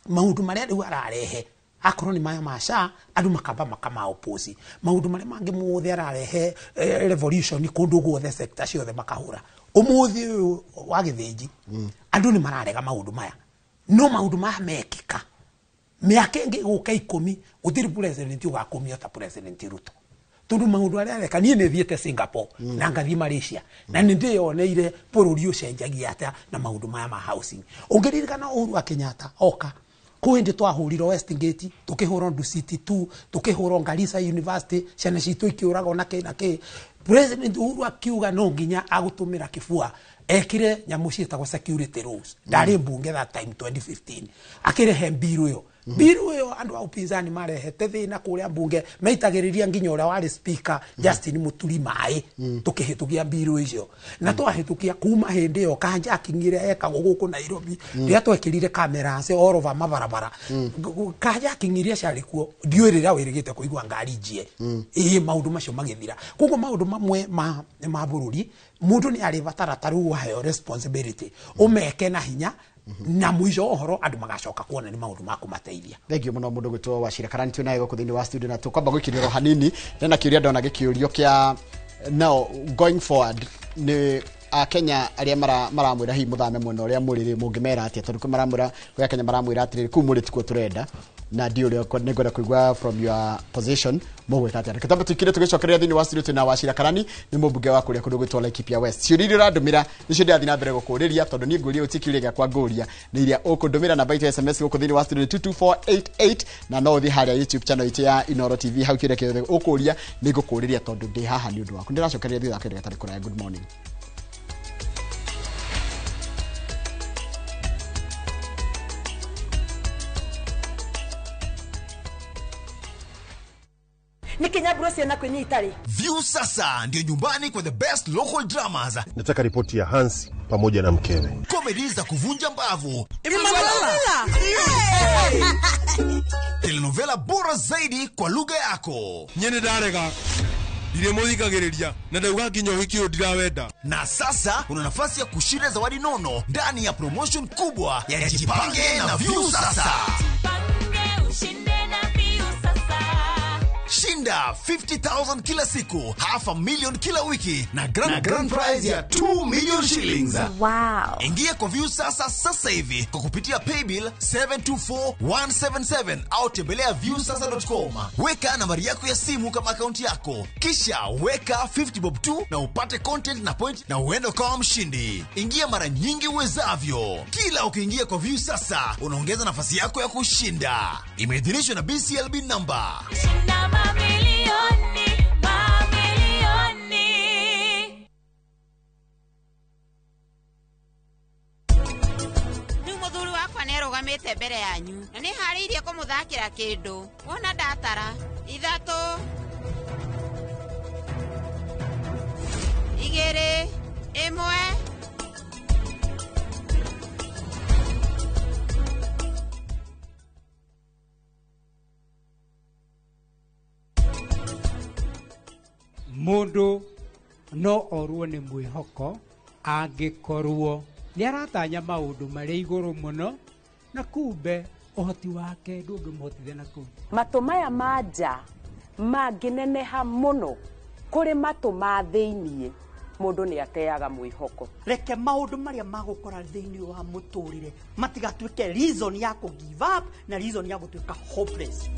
maũndũ marĩa rĩu ararehe akorwo nĩ maya ma SHA, andũ makamba makama oppose. Maũndũ marĩa mangĩ mothe ararehe, revolution kũndũ guothe, sector ciothe makahũra. Ũmũthĩ ũyũ wa Gĩthĩnji andũ nĩ mararega maũndũ maya, no maũndũ maya mekĩka mĩaka ĩngĩ gũka 10, gũtirĩ president ũgakũmio ta President Ruto, tondũ maũndũ arĩa areka, niĩ nĩ thiĩte Singapore na ngathiĩ Malaysia na nĩ ndĩyoneire bũrũri ũcenjagia atĩa na maũndũ maya ma housing. Ũngĩririkana Uhuru wa Kenyatta oka kwĩ hĩndĩ twahũrirwo Westgate, tukĩhũrwo Dusit 2, tukĩhũrwo Garissa University, ciana citũ ikĩũragwo na kĩ na kĩ. President Uhuru akiuga no nginya agũtũmĩra kĩbua ekire nyamũ ciĩtagwo security rules. Ndarĩ mbunge that time 2015, akĩrehe mbiru ĩyo. Mbiru ĩyo andũ a upinzani marehete thĩna kũrĩa mbunge, maitagĩrĩria nginya ũrĩa warĩ speaker Justin Muturi maĩ. Tũkĩhĩtũkia mbiru icio na twahĩtũkia. Kuma hĩndĩ ĩyo carjacking ĩrĩa yekagwo gũkũ Nairobi, rĩrĩa twekĩrire cameras all over mabarabara, carjacking iria ciarĩ kuo, ndiũĩ rĩrĩa wĩrĩgĩte kũigua ngari njie. Ĩĩ, maũndũ macio magĩthira. Koguo maũndũ mamwe ma bũrũri mũndũ nĩ arĩ batara ta rĩu waheo responsibility ũmeke na hinya, na mũico wa ũhoro andũ magacoka kuona nĩ maũndũ ma kũmateithia. Thank you mũno mũndũ gwĩtwo Wachira Karani, twĩ naye gũkũ thĩinĩ wa studio, na tũkwamba gũikĩrĩra hanini nena kĩũria ndona gĩkĩũrio kĩa now going forward nĩ akenya arĩa maramwĩra hihi mũthame mwena ũrĩa mũrĩ rĩ, mũngĩmera atĩa? Tondũ kwĩ maramwĩra, kwĩ akenya maramwĩra atĩrĩrĩ, kũu mũrĩ tikuo tũrenda. Na ndio ũrĩa nĩngwenda kũigua from your position mũgwĩka atĩa. Reke twambe tũikire tũgĩcokereria thĩinĩ wa studio twĩna Wachira Karani, nĩ mũmbunge wa kũrĩa kũndũ gwĩtwo Laikipia West. Ciũria iria ũrandũmĩra nĩcio ndĩrathiĩ na mbere gũkũrĩria, tondũ niĩ ngũria ũti kĩũria gĩakwa ngũria nĩ iria ũkũndũmĩra. Namba itũ ya SMS gũkũ thĩinĩ wa studio nĩ 22488, na no ũthiĩ harĩa YouTube channel itũ ya Inoro TV, hau kĩũria kĩothe ũkũria nĩ ngũkũrĩria, tondũ ndĩ haha nĩ ũndũ waku. Ndĩracokereria thutha wa kahinda gatarĩ kũraya. Good morning. Nä nyamburo ciana kwä itarä. View sasa ndio nyumbani kwa the best local dramas. Nataka ripoti ya Hansi pamoja na mkewe. Comedy za kuvunja mbavu, telenovela bora zaidi kwa lugha yako. Nyene ndarega ndirĩmũthikagĩrĩria na ndauga nginya ũhiki ũyũ ndirawenda. Na sasa una nafasi ya kushinda zawadi nono ndani ya promotion kubwa ya Jipange na View Sasa. Shinda 50,000 kila siku, 500,000 kila wiki na grand prize ya 2 million shillings. Wow. Ingia kwa View Sasa sasa hivi kwa kupitia paybill 724177 au tembelea viewsasa.com. Weka nambari yako ya simu kama akaunti yako, kisha weka 50 bob 2 na upate content na point na uende kama mshindi. Ingia mara nyingi uwezavyo. Kila ukiingia kwa View Sasa unaongeza nafasi yako ya kushinda. Imeidhinishwa na BCLB number. Shinda mamilioni, mamilioni. Rĩu mũthuri wakwa nĩarũgamĩte mbere yanyu na nĩharĩirie kũmũthakĩra kĩndũ. Wona ndatara 3 2 1. Mundu no orwo nĩ mwĩhoko angĩkorwo nĩ aratanya maũndũ marĩ igũrũ mũno na kumbe ũhoti wake ndũngĩmũhotithia na kũu. Matũ maya ma nja mangĩneneha mũno kũrĩ matũ ma thĩiniĩ, mũndũ nĩ ateaga mwĩhoko. Reke maũndũ marĩa magũkora thĩiniĩ wa mũtũrĩre matigatuĩke reason ya kũ give up na reason ya gũtuĩka hopeless.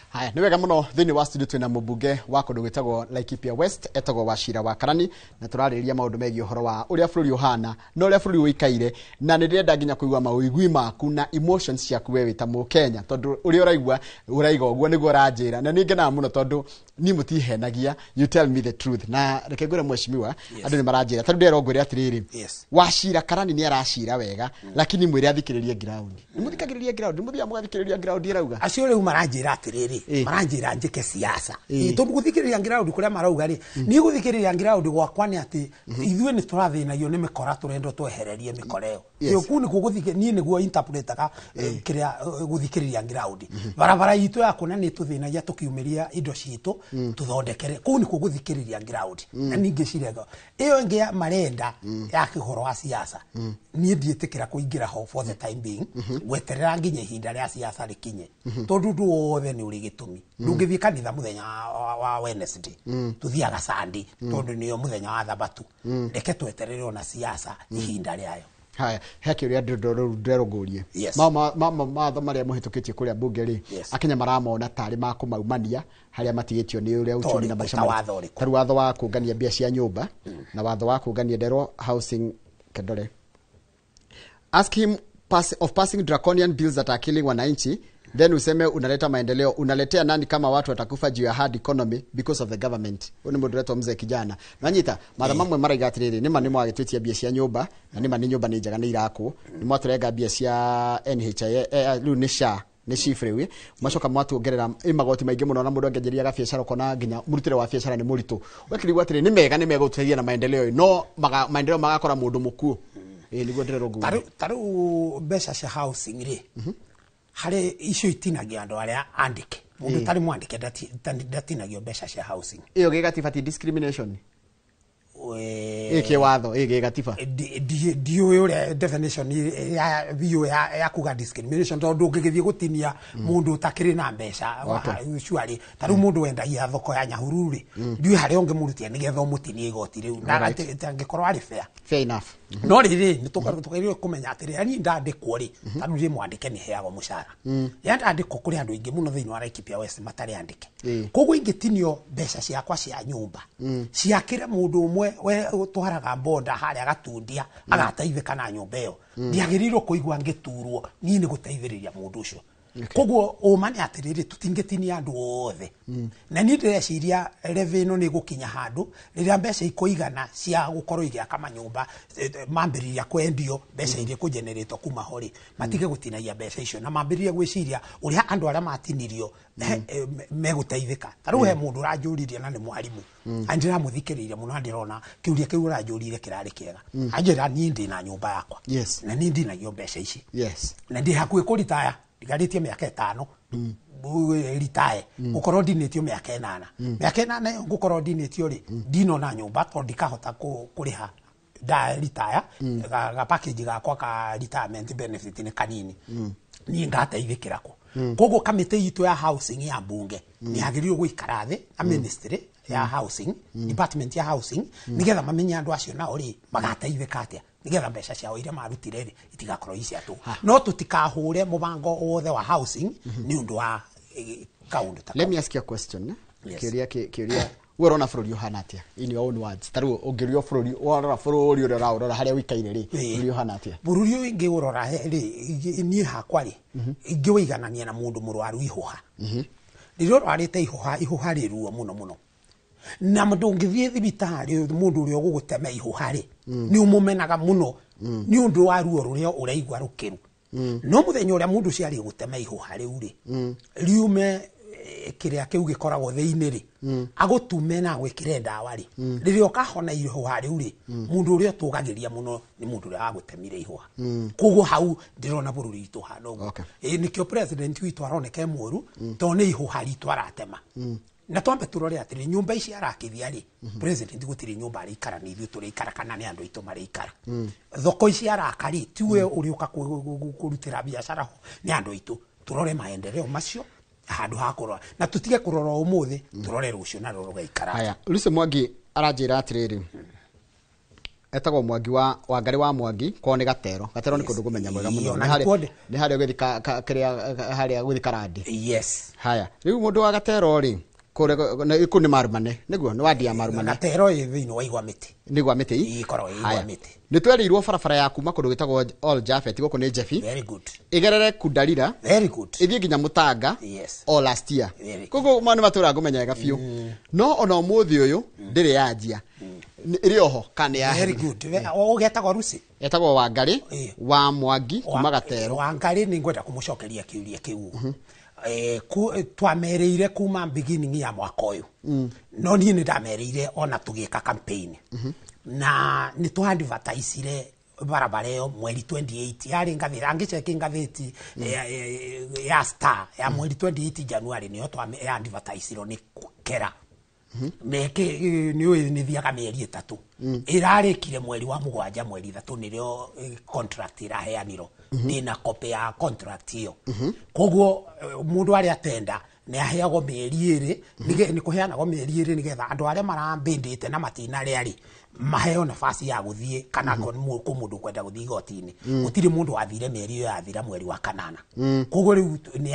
Haya, nĩ wega mũno thĩinĩ wa studio twĩna mũmbunge wa kũndũ gwĩtagwo Laikipia West etagwo Wachira wa Karani, na tũrarĩrĩria maũndũ megiĩ ũhoro wa ũrĩa bũrũri ũhana na ũrĩa bũrũri ũikaire, na nĩ ndĩrenda nginya kũigua mawĩigui maku na emotions ciaku we wĩ ta Mũkenya, tondũ ũrĩa ũraigua ũraiga ũguo nĩguo ũranjĩra, na nĩ ngenaga mũno tondũ niĩ mũtihenagia, you tell me the truth. Na reke ngwĩre mheshimiwa, andũ nĩ maranjĩra tondũ ndĩrerwo ngwĩre atĩrĩrĩ, Wachira Karani nĩ aracira wega, lakini mwĩre athikĩrĩrie ground. Nĩ mũthikagĩrĩria ground, nĩ mũthiaga mũgathikĩrĩria ground ĩrauga. Acio rĩu maranjĩra atĩrĩrĩ, maranjĩra njĩke siasa. Tondũ gũthikĩrĩria ground kũrĩa marauga rĩ, niĩ gũthikĩrĩria ground gwakwa nĩ atĩ ithuĩ nĩ tũrathĩnagio nĩ mĩkora, tũrendwo twehererie mĩkora ĩyo. Ĩyo kũu nĩkuo gũthikĩ, niĩ nĩguo interpretaga kĩrĩa gũthikĩrĩria ground. Barabara itũ ya kũna nĩ tũthĩnagia tũkiumĩria indo citũ tũthondekere, kũu nĩkuo gũthikĩrĩria ground. Na ningĩ cirega ĩyo ĩngĩ ya marenda ya kĩhoro wa siasa, niĩ ndiĩtĩkĩra kũingĩra ho for the time being, gweterera nginya ihinda rĩa siasa rĩkinye, tondũ ũndũ wothe nĩ ũrĩ gĩtũmi. Ndũngĩthiĩ kanitha mũthenya wa Wednesday, tũthiaga Sunday tondũ nĩyo mũthenya wa Thabatũ. Reke tweterere ona siasa ihinda rĩayo. Haya, he kĩũria ndĩrerũngũrie. Mawatho marĩa mũhĩtũkĩtie kũrĩa mbunge rĩ, Akenya maramona tarĩ ma kũmaumania harĩa matigĩtio nĩ ũrĩa uchumi na maica. Tarĩu watho wa kũngania mbia cia nyũmba na watho wa kũngania nderwo housing kendore. Ask him of passing draconian bills that are killing wananchi, then useme unaleta maendeleo. Unaletea nani kama watu watakufa juu ya hard economy because of the government? Huyu ni mũndũ mzee kijana. Nanyita matha mamwe maraiga atĩrĩrĩ, nĩma nĩ mwagĩtwĩtia mbia cia nyũmba na nĩma nĩ nyũmba nĩ njega nĩ irakwo, nĩ mwatũrenga mbia cia NHIF, rĩu nĩ SHA nĩ SHIF rĩu, macoka mwatuongerera magoti maingĩ mũno, na mũndũ angĩanjĩria gabiacara ũkona nginya mũrutĩre wa biacara nĩ mũritũ. Ũgakĩrigwo atĩrĩ, nĩ mega nĩ megũtũteithia na maendeleo, no maendeleo magakora mũndũ mũkuũ. Nĩguo ndĩrerũngũria. Tarĩu mbeca cia housing rĩ, harĩ icio itinagia andũ arĩa andĩke. Mũndũ ũtarĩ mwandĩke ndatinagio mbeca cia housing. Ĩyo gĩgatibati discrimination. Ĩ watho ĩ gatiba. Ndiũĩ ũrĩa definition ya biũ ya kuga discrimination, tondũ ndũngĩgĩthiĩ gũtinia mũndũ ũtakĩrĩ na mbeca. Usually ta rĩu mũndũ wendagia thoko ya Nyahururu rĩ, ndiũĩ harĩa ũngĩmũrutia nĩgetha ũmũtinie igoti rĩu na angĩkorwo arĩ fair. Fair enough. No rĩrĩ, nĩ tũgĩrĩirwo kũmenya atĩrĩ, niĩ ndandĩkwo rĩ, ta rĩu ndĩ mwandĩke, nĩ heagwo mũcara. Rĩrĩa ndandĩkwo, kũrĩ andũ aingĩ mũno thĩinĩ wa Laikipia West matarĩ andĩke. Koguo ingĩtinio mbeca ciakwa cia nyũmba ciakĩre mũndũ ũmwe we ũtwaraga bonda harĩa gatundia agateithĩka na nyũmba ĩyo, ndiagĩrĩirwo kũigua ngĩturwo niĩ nĩ gũteithĩrĩria mũndũ ũcio. Koguo ũma nĩ atĩrĩrĩ, tũtingĩtinia andũ othe, na niĩ ndĩreciria levy ĩno nĩ ĩgũkinya handũ rĩrĩa mbeca ikũigana cia gũkorwo igĩaka manyũmba, mambĩrĩria kwendio, mbeca iria ikũgeneratwo kuma ho rĩ, matige gũtinagia mbeca icio na mambĩrĩrie gwĩciria ũrĩa andũ arĩa matinirio megũteithĩka. Ta rĩu he mũndũ ũranjũririe na nĩ mwarimũ, ndĩramũthikĩrĩirie mũno na ndĩrona kĩũria kĩu ũranjũririe kĩrarĩ kĩega. Anjĩra, niĩ ndĩna nyũmba yakwa na niĩ ndinagio mbeca ici na ndĩ hakuhĩ kũritaya, ndigarĩtie mĩaka 5 ritae, gũkorwo ndinĩtio mĩaka 8. Mĩaka 8 ĩyo ngũkorwo ndinĩtio rĩ, ndinona nyũmba tondũ ndikahota kũrĩha nda ritaya. Ga package gakwa ka retirement benefit nĩ kanini, niĩ ngateithĩkĩra kũ? Koguo kamĩtĩ itũ ya housing ya mbunge nĩ yagĩrĩirwo gũikara thĩ na ministry ya housing, department ya housing, nĩgetha mamenye andũ acio nao rĩ magateithĩka atĩa, nĩgetha mbeca ciao iria marutire rĩ itigakorwo i cia tũhũ. No tũtikahũre mũbango wothe wa housing nĩ ũndũ wa kaũndũ ta Let me ask you a question, eh? Yes. Kĩũria kĩũria, we ũrona bũrũri ũhana atĩa in your own words? Ta rĩu ũngĩũrio bũrũri, warora bũrũri ũrĩa ũraũrora harĩa ũikaire rĩ, bũrũri ũhana atĩa? Bũrũri ũyũ ingĩũrora rĩ, niĩ hakwa rĩ, ingĩũiganania na mũndũ mũrwaru ihũha. Rĩrĩa ũrwarĩte ihũha, ihũha rĩ ruo mũno mũno, na ndũngĩthiĩ thibitarĩ. Mũndũ ũrĩa ũgũgũtema ihũha rĩ, nĩ ũmũmenaga mũno nĩ ũndũ wa ruo rũrĩa ũraigua rũkĩru. No mũthenya ũrĩa mũndũ ũcio arĩ gũtema ihũha rĩu rĩ, riume kĩrĩa kĩu gĩkoragwo thĩinĩ rĩ, agũtume na agwĩkĩre ndawa rĩ, rĩrĩa ũkahona ihũha rĩu rĩ, mũndũ ũrĩa ũtũgagĩria mũno nĩ mũndũ ũrĩa wagũtemire ihũha. Koguo hau ndĩrona bũrũri witũ hana ũguo. Nĩkĩo president witũ aroneka e mũru, tondũ nĩ ihũha ritũ aratema. Na twambe tũrore atĩrĩ, nyũmba ici arakithia rĩ, president gũtirĩ nyũmba arĩikara, nĩ ithuĩ tũrĩikara kana nĩ andũ aitũ marĩikara. Thoko ici araka rĩ, tiwe ũrĩũka kũrutĩra biacara ho, nĩ andũ aitũ. Tũrore maendeleo macio handũ ha kũrora, na tũtige kũrora ũmũthĩ, tũrore rũciũ narũo rũgaikara. Haya, Lucy Mwangi aranjĩra atĩrĩrĩ, etagwo Mwangi wa Wangarĩ wa Mwangi, kwao nĩ Gatero. Gatero nĩ kũndũ kũmenya mwega mũno. Ona Nĩ harĩa- nĩkuo ndĩ. Nĩ harĩa ũgĩthiĩ kĩrĩa harĩa gũthiĩ Karandi. Haya, rĩu mũndũ wa Gatero rĩ, kũrĩa kũu nĩ Marumane, nĩguo nĩ wadi ya Marumane. Gatero ĩ thĩinĩ wa Igwa Mĩtĩ. Nĩ gwa mĩtĩ. Ĩkoragwo ĩ Igwa Haya. Mĩtĩ. Nĩ twerĩirwo barabara ya kuma kũndũ gwĩtagwo All Japhet, gũkũ nĩ Jebi, Very good. ĩgerere Kundarira, Very good. ĩthiĩ nginya Mũtanga o last year. Very good. Koguo ma nĩ matũra ngũmenya wega biũ, no ona ũmũthĩ ũyũ ndĩrĩ yanjia. Ĩrĩ oho kana nĩ Very yaherio? good. Ũgetagwo Lucy? Etagwo Wangarĩ wa Mwangi kuma Gatero. Wangarĩ, nĩ ngwenda kũmũcokeria kĩũria kĩu. Twamerĩire kuma beginning ya mwaka ũyũ, no niĩ nĩ ndamerĩire ona tũgĩka campaign, na nĩ twa-advertisire barabara ĩyo mweri 28, yarĩ ngathĩti, angĩceki ngathĩti ya Star ya mweri 28 January, nĩyo ya advertisirwo nĩ kera meke. Nĩ ũĩ nĩ thiaga mĩeri 3, ĩrarĩkire mweri wa mũgwanja mweri 3, nĩrĩo contract ĩraheanirwo. Ndĩna copy ya contract ĩyo. Koguo mũndũ arĩa atenda nĩ aheagwo mĩeri 2, nĩ kũheanagwo mĩeri 2 nĩgetha andũ arĩa marambĩndĩte na matinarĩa rĩ maheo nafasi ya gũthiĩ, kana kũ mũndũ ũkwenda gũthiĩ igoti-inĩ. Gũtirĩ mũndũ wathire mĩeri ĩyo yathira mweri wa kanana. Koguo rĩu nĩ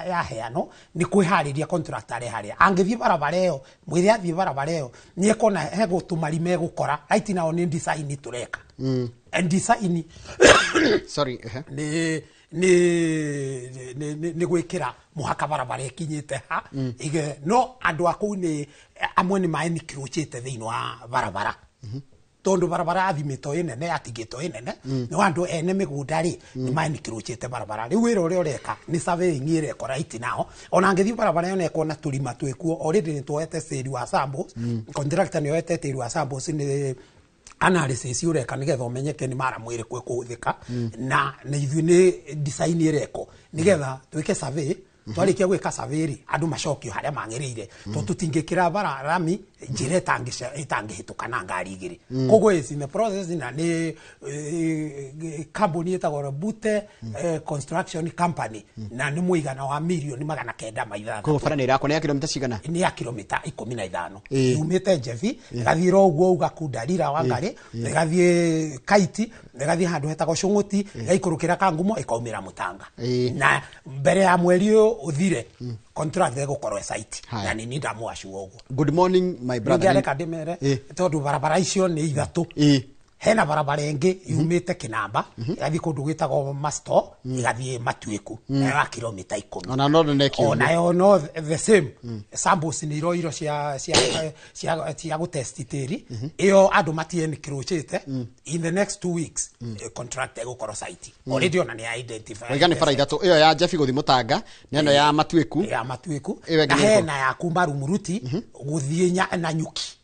yaheanwo, nĩ kwĩharĩria contract areharĩa. Angĩthiĩ barabara ĩyo, mwĩre athiĩ barabara ĩyo, nĩ ekona he gũtũmari megũkora. Right now nĩ design tũreka. And design Sorry, nĩ nĩ nĩ nĩ nĩ gwĩkĩra mũhaka barabara ĩkinyĩte ha. Ige no andũ a kũu nĩ amwe nĩ maĩ thĩinĩ wa barabara, tondũ barabara yathimĩtwo ĩ nene, yatigĩtwo ĩ nene. No andũ ene mĩgũnda rĩ, nĩ maĩ barabara. Rĩu wĩra ũrĩa ũreka nĩ surveying ĩreko right now. Ona angĩthiĩ barabara ĩyo nĩekuona tũrima twĩkuo. Already nĩ tuoete tĩri wa samples, contractor nĩ oete tĩri wa samples, nĩ analysis ũreka nĩgetha ũmenyeke nĩ maramu ĩrĩkũ ĩkũhũthĩka. Na ithuĩ nĩ design ĩreko nĩgetha twĩke survey. Twarikia gwika survey ri andu macokio haria mangiriire to tutingikira bara rami njira itangihituka na ngari igiri. Koguo is in the process na ni kambuni etagwo Robute Construction Company na ni muigana wa milioni 906. Koguo bara ni irakwo ni ya kilomita cigana? Ni ya kilomita 15. Yumite Njebi ĩgathiĩ ro ũguo uga Kundarira wa Ngarĩ, ĩgathiĩ Kaiti, ĩgathiĩ handũ hetagwo Cũng'ũti, ĩgaikũrũkĩra Kangumo, ĩkaumĩra Mũtanga. Na mbere ya mweri ũyũ ũthire contract ĩgũkorwo site na nĩ ndamwaciwa ũguo. Good morning my brother. Ningĩ ndĩmere tondũ barabara icio nĩ ithatũ. Hena barabara ĩngĩ yumĩte Kĩnamba ĩgathiĩ kũndũ gwĩtagwo Masto, ĩgathiĩ Matuĩku, nayo ya kilomita 10. Ona no ndonekio. Onayo no the same. Samples nĩ iroirwo cia cia cia cia gũtest tĩri. Ĩyo andũ matienĩkĩrũcĩte. In the next 2 weeks contract ĩgũkorwo site. Already ona nĩ identify. Waiga nĩ bara ithatũ, ĩyo ya Njebi gũthiĩ Mũtanga, na ĩno ya Matuĩku. Ya Matuĩku. Na hena ya kuma Rumuruti gũthiĩ na Nyuki.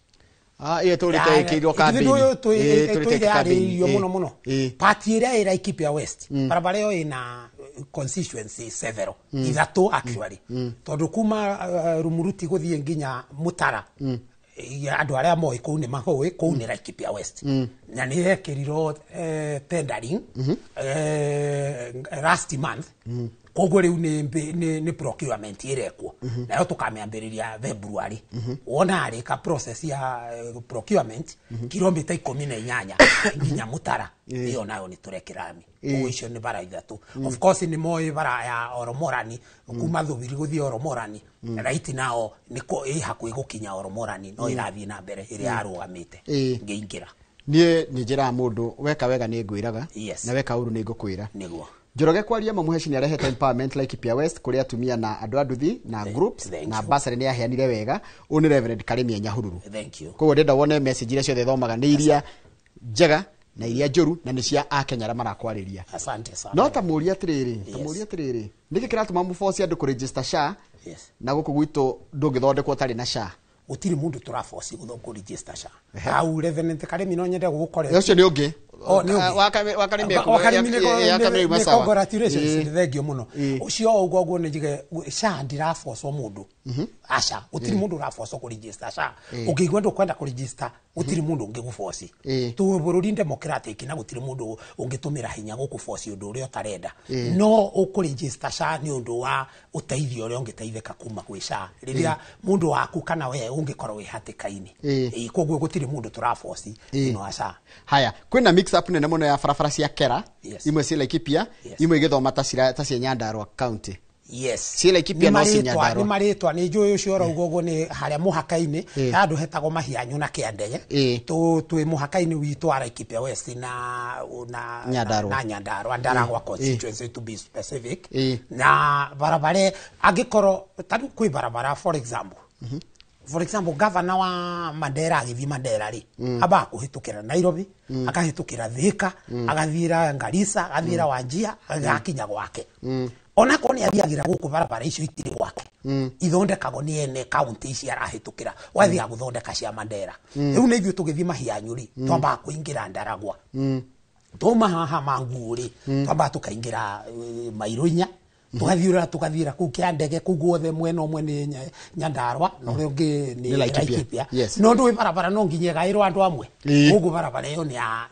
Iyo tũrĩte ĩkĩirwo kambĩini. Tũrĩte yarĩirio mũno mũno. Party ĩrĩa ĩ Laikipia West, barabara ĩyo ĩna constituency several, ithatũ actually. Tondũ kuma Rumuruti gũthiĩ nginya Mũtara, andũ arĩa moĩ kũu nĩ mahoĩ, kũu nĩ Laikipia West. Na nĩ yekĩrirwo tendering last month. Koguo rĩu nĩ procurement ĩrekwo. Nayo tũkamĩambĩrĩria February. Wona arĩka process ya procurement kilomita 18 nginya Mũtara, ĩyo nayo nĩ tũrekĩra rami. Koguo icio nĩ bara ithatũ. Of course nĩ moĩ bara ya Oromorani kuma Thubiri gũthiĩ Oromorani. Right now nĩ ĩ hakuhĩ gũkinya Oromorani, no ĩrathiĩ na mbere ĩrĩa yarũgamĩte ngĩingĩra. Niĩ nĩ njĩraga mũndũ weka wega nĩ ngwĩraga, na weka ũru nĩ ngũkwĩra. Nĩguo. Njoroge kwaria Mamuheci nĩ arehete empowerment Laikipia West kũrĩ atumia na andũ a nduthi na groups na bursary nĩ yaheanire wega. Ũyũ nĩ Reverend Karĩmi Nyahururu. Thank you. Koguo ndĩrenda wone message iria ciothe thomaga nĩ iria njega na iria njũru na nĩ cia Akenya arĩa marakwarĩria. Asante sana. No ta mũũria atĩrĩrĩ, nĩkĩ kĩratũma mũboci andũ kũregister SHA na gũkũ gwitũ ndũngĩthondekwo ũtarĩ na SHA? Gũtirĩ mũndũ tũraboci kũregister SHA. Hau Reverend Karĩmi no nyende gũgũkorera. Ũcio nĩ ũngĩ. Congratulations, thengio mũno. Ũcio ũguo ũguo nĩ njuge SHA ndirabocwo mũndũ. Aca, gũtirĩ mũndũ ũrabocwo kũregister SHA. Ũngĩigua ndũkwenda kũregister, gũtirĩ mũndũ ũngĩgũboci. Tũ bũrũri democratic na gũtirĩ mũndũ ũngĩtũmĩra hinya gũkũboci ũndũ ũrĩa ũtarenda. No ũkũregister SHA nĩ ũndũ wa ũteithio ũrĩa ũngĩteithĩka kuma gwĩ SHA rĩrĩa mũndũ waku kana we ũngĩkorwo wĩ hatĩka-inĩ. Koguo gũtirĩ mũndũ tũraboci thĩinĩ wa SHA. Haya, kwĩna mix up nene mũno ya barabara cia Kera, imwe ci Laikipia, imwe igĩthoma ta cia Nyandarua County. Yes. Ci Laikipia no ci Nyandarua. Nĩ marĩtwa nĩ njũĩ ũcio ũrauga ũguo nĩ harĩa mũhaka-inĩ, handũ hetagwo Mahianyũ na Kĩandege. Twĩ mũhaka-inĩ witũ wa Laikipia West na Nyandarua. Na Nyandarua, Ndaragwa constituency to be specific. Na barabara angĩkorwo ta rĩu kwĩ barabara for example. For example, governor wa Mandera agĩthiĩ Mandera rĩ, ambaga kũhĩtũkĩra Nairobi, akahĩtũkĩra Thika, agathiĩra Garissa, agathiĩra Wajir, agakinya gwake. Onakorwo nĩ athiagĩra gũkũ barabara icio itirĩ gwake, ithondekagwo nĩ ene kaunti ici arahĩtũkĩra, wathiaga gũthondeka cia Mandera. Rĩu nĩ ithuĩ tũgĩthiĩ Mahianyũ rĩ, twambaga kũingĩra Ndaragwa. Twauma haha Manguũ rĩ, twambaga tũkaingĩra Mairũ inya, tugathiĩra kũu Kĩandege, kũu guothe mwena ũmwe nĩ Nyandarua na ũrĩa ũngĩ nĩ Laikipia. No ndũĩ barabara no nginya ĩgaĩrwo andũ amwe. Koguo barabara ĩyo nĩ ya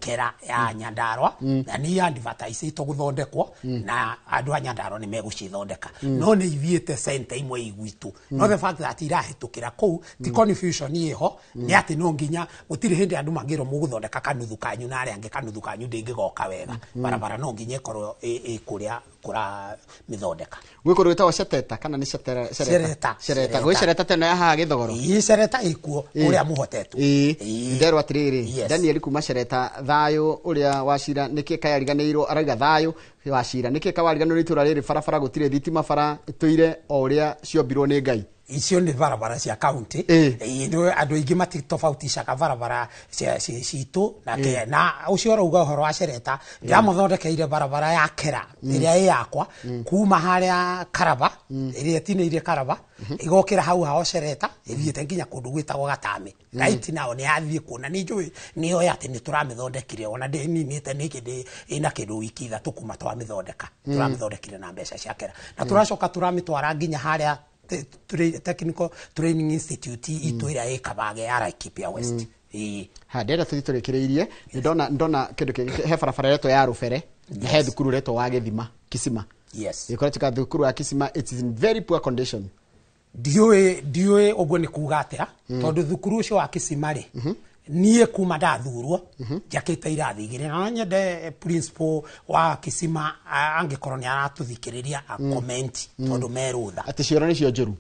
Kera ya Nyandarua na nĩ advertisĩtwo gũthondekwo na andũ a Nyandarua nĩ megũcithondeka. No nĩ ithiĩte center imwe ĩ gwitũ. No the fact that irahĩtũkĩra kũu ti confusion ĩho, nĩ atĩ no nginya gũtirĩ hĩndĩ andũ mangĩrwo mũgũthondeka kanuthu kanyu na arĩa angĩ kanuthu kanyu ndĩngĩgoka wega. Barabara no nginya ĩkorwo ĩ kũrĩa kũra mithondeka. Gwĩ kũndũ gwĩtagwo Sheteta kana nĩ Sereta? Sereta. Gwĩ Sereta teno ya haha Gĩthogoro? Ĩĩ, Sereta ĩkuo kũrĩa mũhotetwo. Nderwo atĩrĩrĩ, Daniel kuma Sereta, thayũ ũrĩa wa cira nĩkĩ kayariganĩirwo, arauga thayũ wa cira nĩkĩ kawariganĩirwo itũra rĩrĩ barabara gũtirĩ thitima, bara ĩtũire o ũrĩa ciombirwo nĩ Ngai. Icio nĩ barabara cia county. Nĩ andũ aingĩ matitofautishaga barabara cia citũ na na ũcio ũrauga ũhoro wa Shereta, ndĩramũthondekeire barabara ya Kera ĩrĩa ĩ yakwa kuma harĩa Karaba, ĩrĩa ĩtinĩirie Karaba ĩgokĩra hau hao Shereta, ĩthiĩte nginya kũndũ gwĩtagwo Gatame. Right now nĩ yathiĩ kuo na nĩ njũĩ nĩyo atĩ nĩ tũramĩthondekire, ona ndĩninĩte nĩ kĩndĩ ĩna kĩndũ wiki 3 kuma twamĩthondeka. Tũramĩthondekire na mbeca cia Kera na tũracoka tũramĩtwara nginya harĩa Technical Training Institute itũ ĩrĩa ĩ Kabage ya Laikipia West. Ĩĩ. Ha, ndĩrenda tũthiĩ tũrĩkĩrĩirie. Nĩ ndona kĩndũ kĩngĩ, he barabara ĩretwo ya Rũbere na he thukuru ĩretwo wa Gĩthima Kisima. Ĩkoretwo thukuru wa Kisima, it's in very poor condition. Ndiũĩ ũguo nĩ kuga atĩa, tondũ thukuru ũcio wa Kisima rĩ, niĩ kuma ndathurwo njakĩte irathi 2, na no nyende principal wa Kisima angĩkorwo nĩ aratũthikĩrĩria a comment, tondũ me rũtha. Atĩ cioro nĩcio njũru.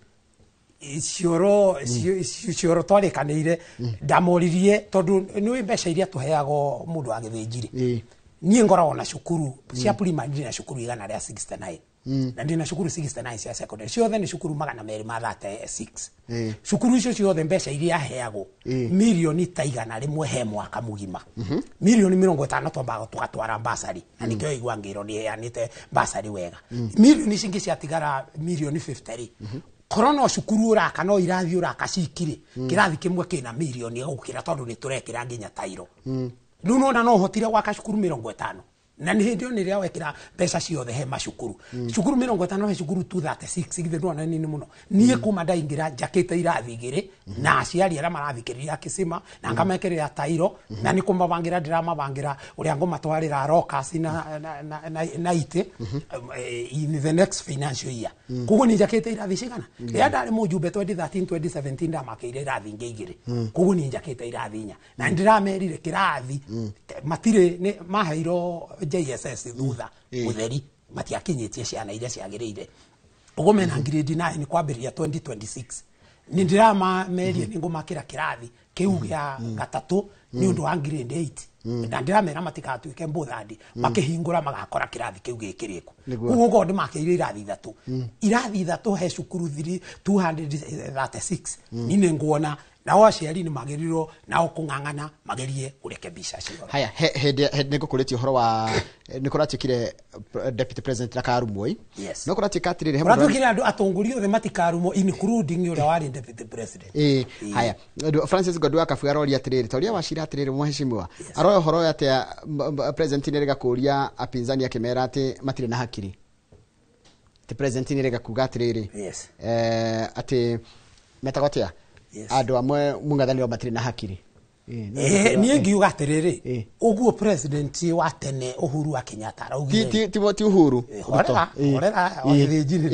Cioro twarĩkanĩire, ndamoririe tondũ nĩ mbeca iria tũheagwo mũndũ wa Gĩthĩnji rĩ, niĩ ngoragwo na cukuru cia primary, ndĩ na cukuru 169 na ndĩ na cukuru 69 cia secondary, ciothe nĩ cukuru 236. Cukuru icio ciothe mbeca iria heagwo milioni ta 100 he mwaka mũgima, milioni 50 twambaga tũgatwara basari, na nĩkĩo igua ngĩrwo nĩ heanĩte basari wega. Milioni ici ingĩ ciatigara, milioni 50 rĩ, korwo no cukuru ũraka, no irathi ũraka cikirĩ, kĩrathi kĩmwe kĩna milioni gũkĩra, tondũ nĩ tũrekĩra nginya tairo. Rĩu nona no hotire gwaka cukuru 50, na nĩ hĩndĩ ĩyo nĩrĩa wekĩra mbeca ciothe he macukuru, cukuru 50 he cukuru 236, githĩ ndwona nini mũno? Niĩ kuma ndaingĩra njakĩte irathi 2 na aciari arĩa marathikĩrĩria Kisima, na ngamekĩrĩra tairo, na nĩ kũmabangĩra ndĩramabangĩra ũrĩa ngũmatwarĩra rokas na itĩ in the next financial year. Koguo nĩ njakĩte irathi cigana? Rĩrĩa ndarĩ mũjumbe 2013 2017 ndamakĩire irathi ingĩ 2. Koguo nĩ njakĩte irathi 4, na ndĩramerire kĩrathi matirĩ nĩ maheirwo JSS thutha ũtheri, matiakinyĩtie ciana iria ciagĩrĩire. Ũguo mena grade 9 kwambĩrĩria 2026 nĩ ndĩramamerie nĩ ngũmakĩra kĩrathi kĩu gĩa gatatũ nĩ ũndũ wa grade 8, na ndĩramera matigatuĩke mbũthandi makĩhingũra magakora kĩrathi kĩu gĩkĩrĩku. Koguo ngorwo ndĩmakĩire irathi 3, irathi 3 he cukuru 236, niĩ nĩ nguona nao aciari nĩ magĩrĩirwo nao kũng'ang'ana magerie kũrekebisha cioro. Haya, hĩndĩ nĩ ngũkũrĩtie ũhoro wa nĩ kũratuĩkire deputy president na karumwo. No kũratuĩka atĩrĩrĩ, he mũndũ Kũratuĩkire andũ atongoria othe matikarumwo, including ũrĩa warĩ deputy president. Haya, Francis Godwin Akabu aroria atĩrĩrĩ, toria wacira atĩrĩrĩ, mheshimiwa aroya ũhoro atĩa president nĩ rĩga kũria apinzani akĩmera atĩ matirĩ na hakiri, atĩ president nĩ rĩga kuga atĩrĩrĩ, atĩ metagwo atĩa andũ amwe mũng'ethanĩro matirĩ na hakiri. Niĩ ngiuga atĩrĩrĩ, ũguo president wa tene Uhuru wa Kenyatta araugire ti Uhuru horera horera Gĩthĩnji nĩ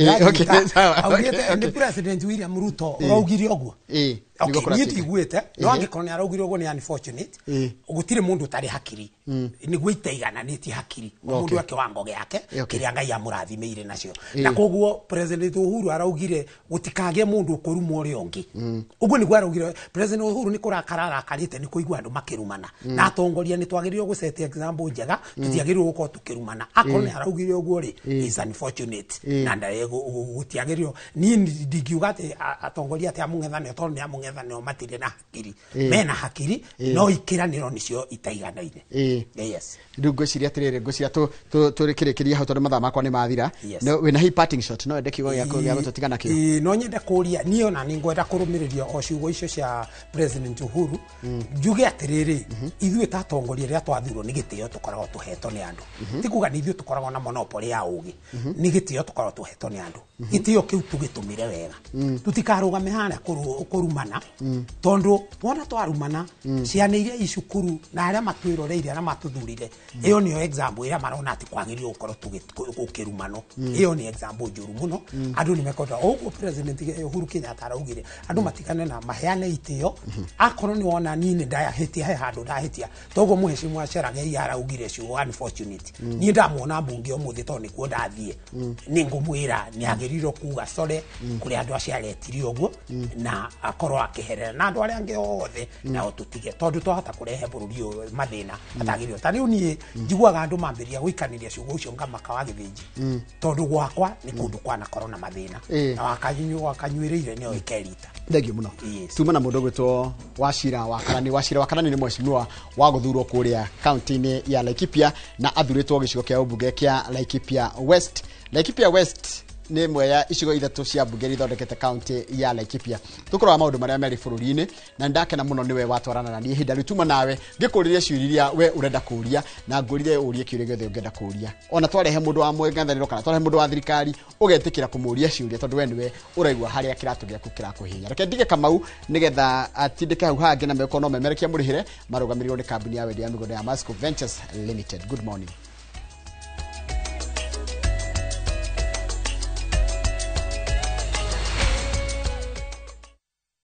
nĩ president William Ruto ũraugire ũguo. Niĩ ndiguĩte, no angĩkorwo nĩ araugire ũguo nĩ unfortunate. Gũtirĩ mũndũ ũtarĩ hakiri, nĩguo itaigananĩtie hakiri, mũndũ wa kĩwango gĩake kĩrĩa Ngai amũrathimĩire nacio, na koguo president Uhuru araugire gũtikagĩe mũndũ ũkũruma ũrĩa ũngĩ. Ũguo nĩguo araugire president Uhuru, nĩ kũrakara arakarĩte nĩ kũigua andũ makĩrumana, na atongoria nĩ twagĩrĩirwo gũset example njega, tũtiagĩrĩirwo gũkorwo tũkĩrumana. Akorwo nĩ araugire ũguo rĩ, is unfortunate, na gũtiagĩrĩirwo. Niĩ ndingiuga atĩ atongoria atĩ amũng'ethanĩro, tondũ nĩ amũng'ethanĩro matirĩ na hakiri, mena hakiri no ikĩranĩro nĩcio itaiganaine. Yes. Rĩu ngwĩciria atĩrĩrĩ, ngwĩciria tũrĩkĩrĩkĩria hau tondũ mathaa makwa nĩ mathira. Wĩna hi parting shot, no wende kiugo gĩa gũtũtiga nakĩo? No nyende kũria, niĩ ona nĩ ngwenda kũrũmĩrĩria o ciugo icio cia president Uhuru, njuge atĩrĩrĩ, ithuĩ ta atongoria rĩrĩa twathurwo nĩ gĩtĩo tũkoragwo tũhetwo nĩ andũ, ti kuga nĩ ithuĩ tũkoragwo na monopoly ya ũgĩ, nĩ gĩtĩo tũkoragwo tũhetwo nĩ andũ. Gĩtĩo kĩu tũgĩtũmĩre wega, tũtikarũgame harĩa kũrumana, tondũ wona twarumana ciana iria i cukuru na arĩa matwĩroreire, arĩa matũthurire, ĩyo nĩyo example ĩrĩa marona atĩ kwagĩrĩirwo gũkorwo gũkĩrumanwo. Ĩyo nĩ example njũru mũno. Andũ nĩ mekwenda ũguo president Uhuru Kenyatta araugire andũ matigane na maheane itĩo. Akorwo nĩ wona niĩ nĩ ndahĩtia, he handũ ndahĩtia, toguo mũheshimiwa Cherargei araugire ciugo unfortunate, niĩ ndamuona mbunge ũmũthĩ tondũ nĩkuo ndathiĩ, nĩ ngũmwĩra nĩ agĩrĩirwo kuga sorry kũrĩ andũ acio aretire ũguo, na akorwo Agakorwo akĩherera na andũ arĩa angĩ othe nao tũtige, tondũ twahota kũrehe bũrũri ũyũ mathĩna matagĩrĩire. Ta rĩu niĩ njiguaga andũ mambĩrĩria gũikanĩria ciugo icio ngamaka wa Gĩthĩnji, tondũ gwakwa nĩ kũndũ kwanakorwo na mathĩna na wakanyuĩrĩire nĩyo ĩkerita. Thengio muno. Tuma na mũndũ ũgwĩtwo Wacira wa Karani. Wacira wa Karani nĩ mheshimiwa wa gũthurwo kũrĩa kaunti-inĩ ya Laikipia, na athurĩtwo gĩcigo kĩa ũmbunge kĩa Laikipia West. Laikipia West nĩ ĩmwe ya icigo ithatũ cia mbunge iria ithondekete kaunti ya Laikipia. Tũkũrora maũndũ marĩa merĩ bũrũri-inĩ, na nĩndakena mũno nĩwe watwarana na niĩ ihinda rĩu. Tuma nawe ngĩkũrĩrie ciũria iria we ũrenda kũũria, na ngũrire ũrie kĩũria gĩothe ũngĩenda kũũria. Ona twarehe mũndũ wa mũng'ethanĩro kana twarehe mũndũ wa thirikari, ũgetĩkĩra kũmũria ciũria, tondũ we nĩwe ũraigua harĩa kĩratũ gĩaku kĩrakũhihinya. Reke ndige Kamau nĩgetha atindĩke hau hangĩ, na mekorwo no memerekia mũrĩhĩre marũgamĩrĩrwo nĩ kambuni ya wendia ya mĩgũnda ya Masco Ventures Limited. Good morning.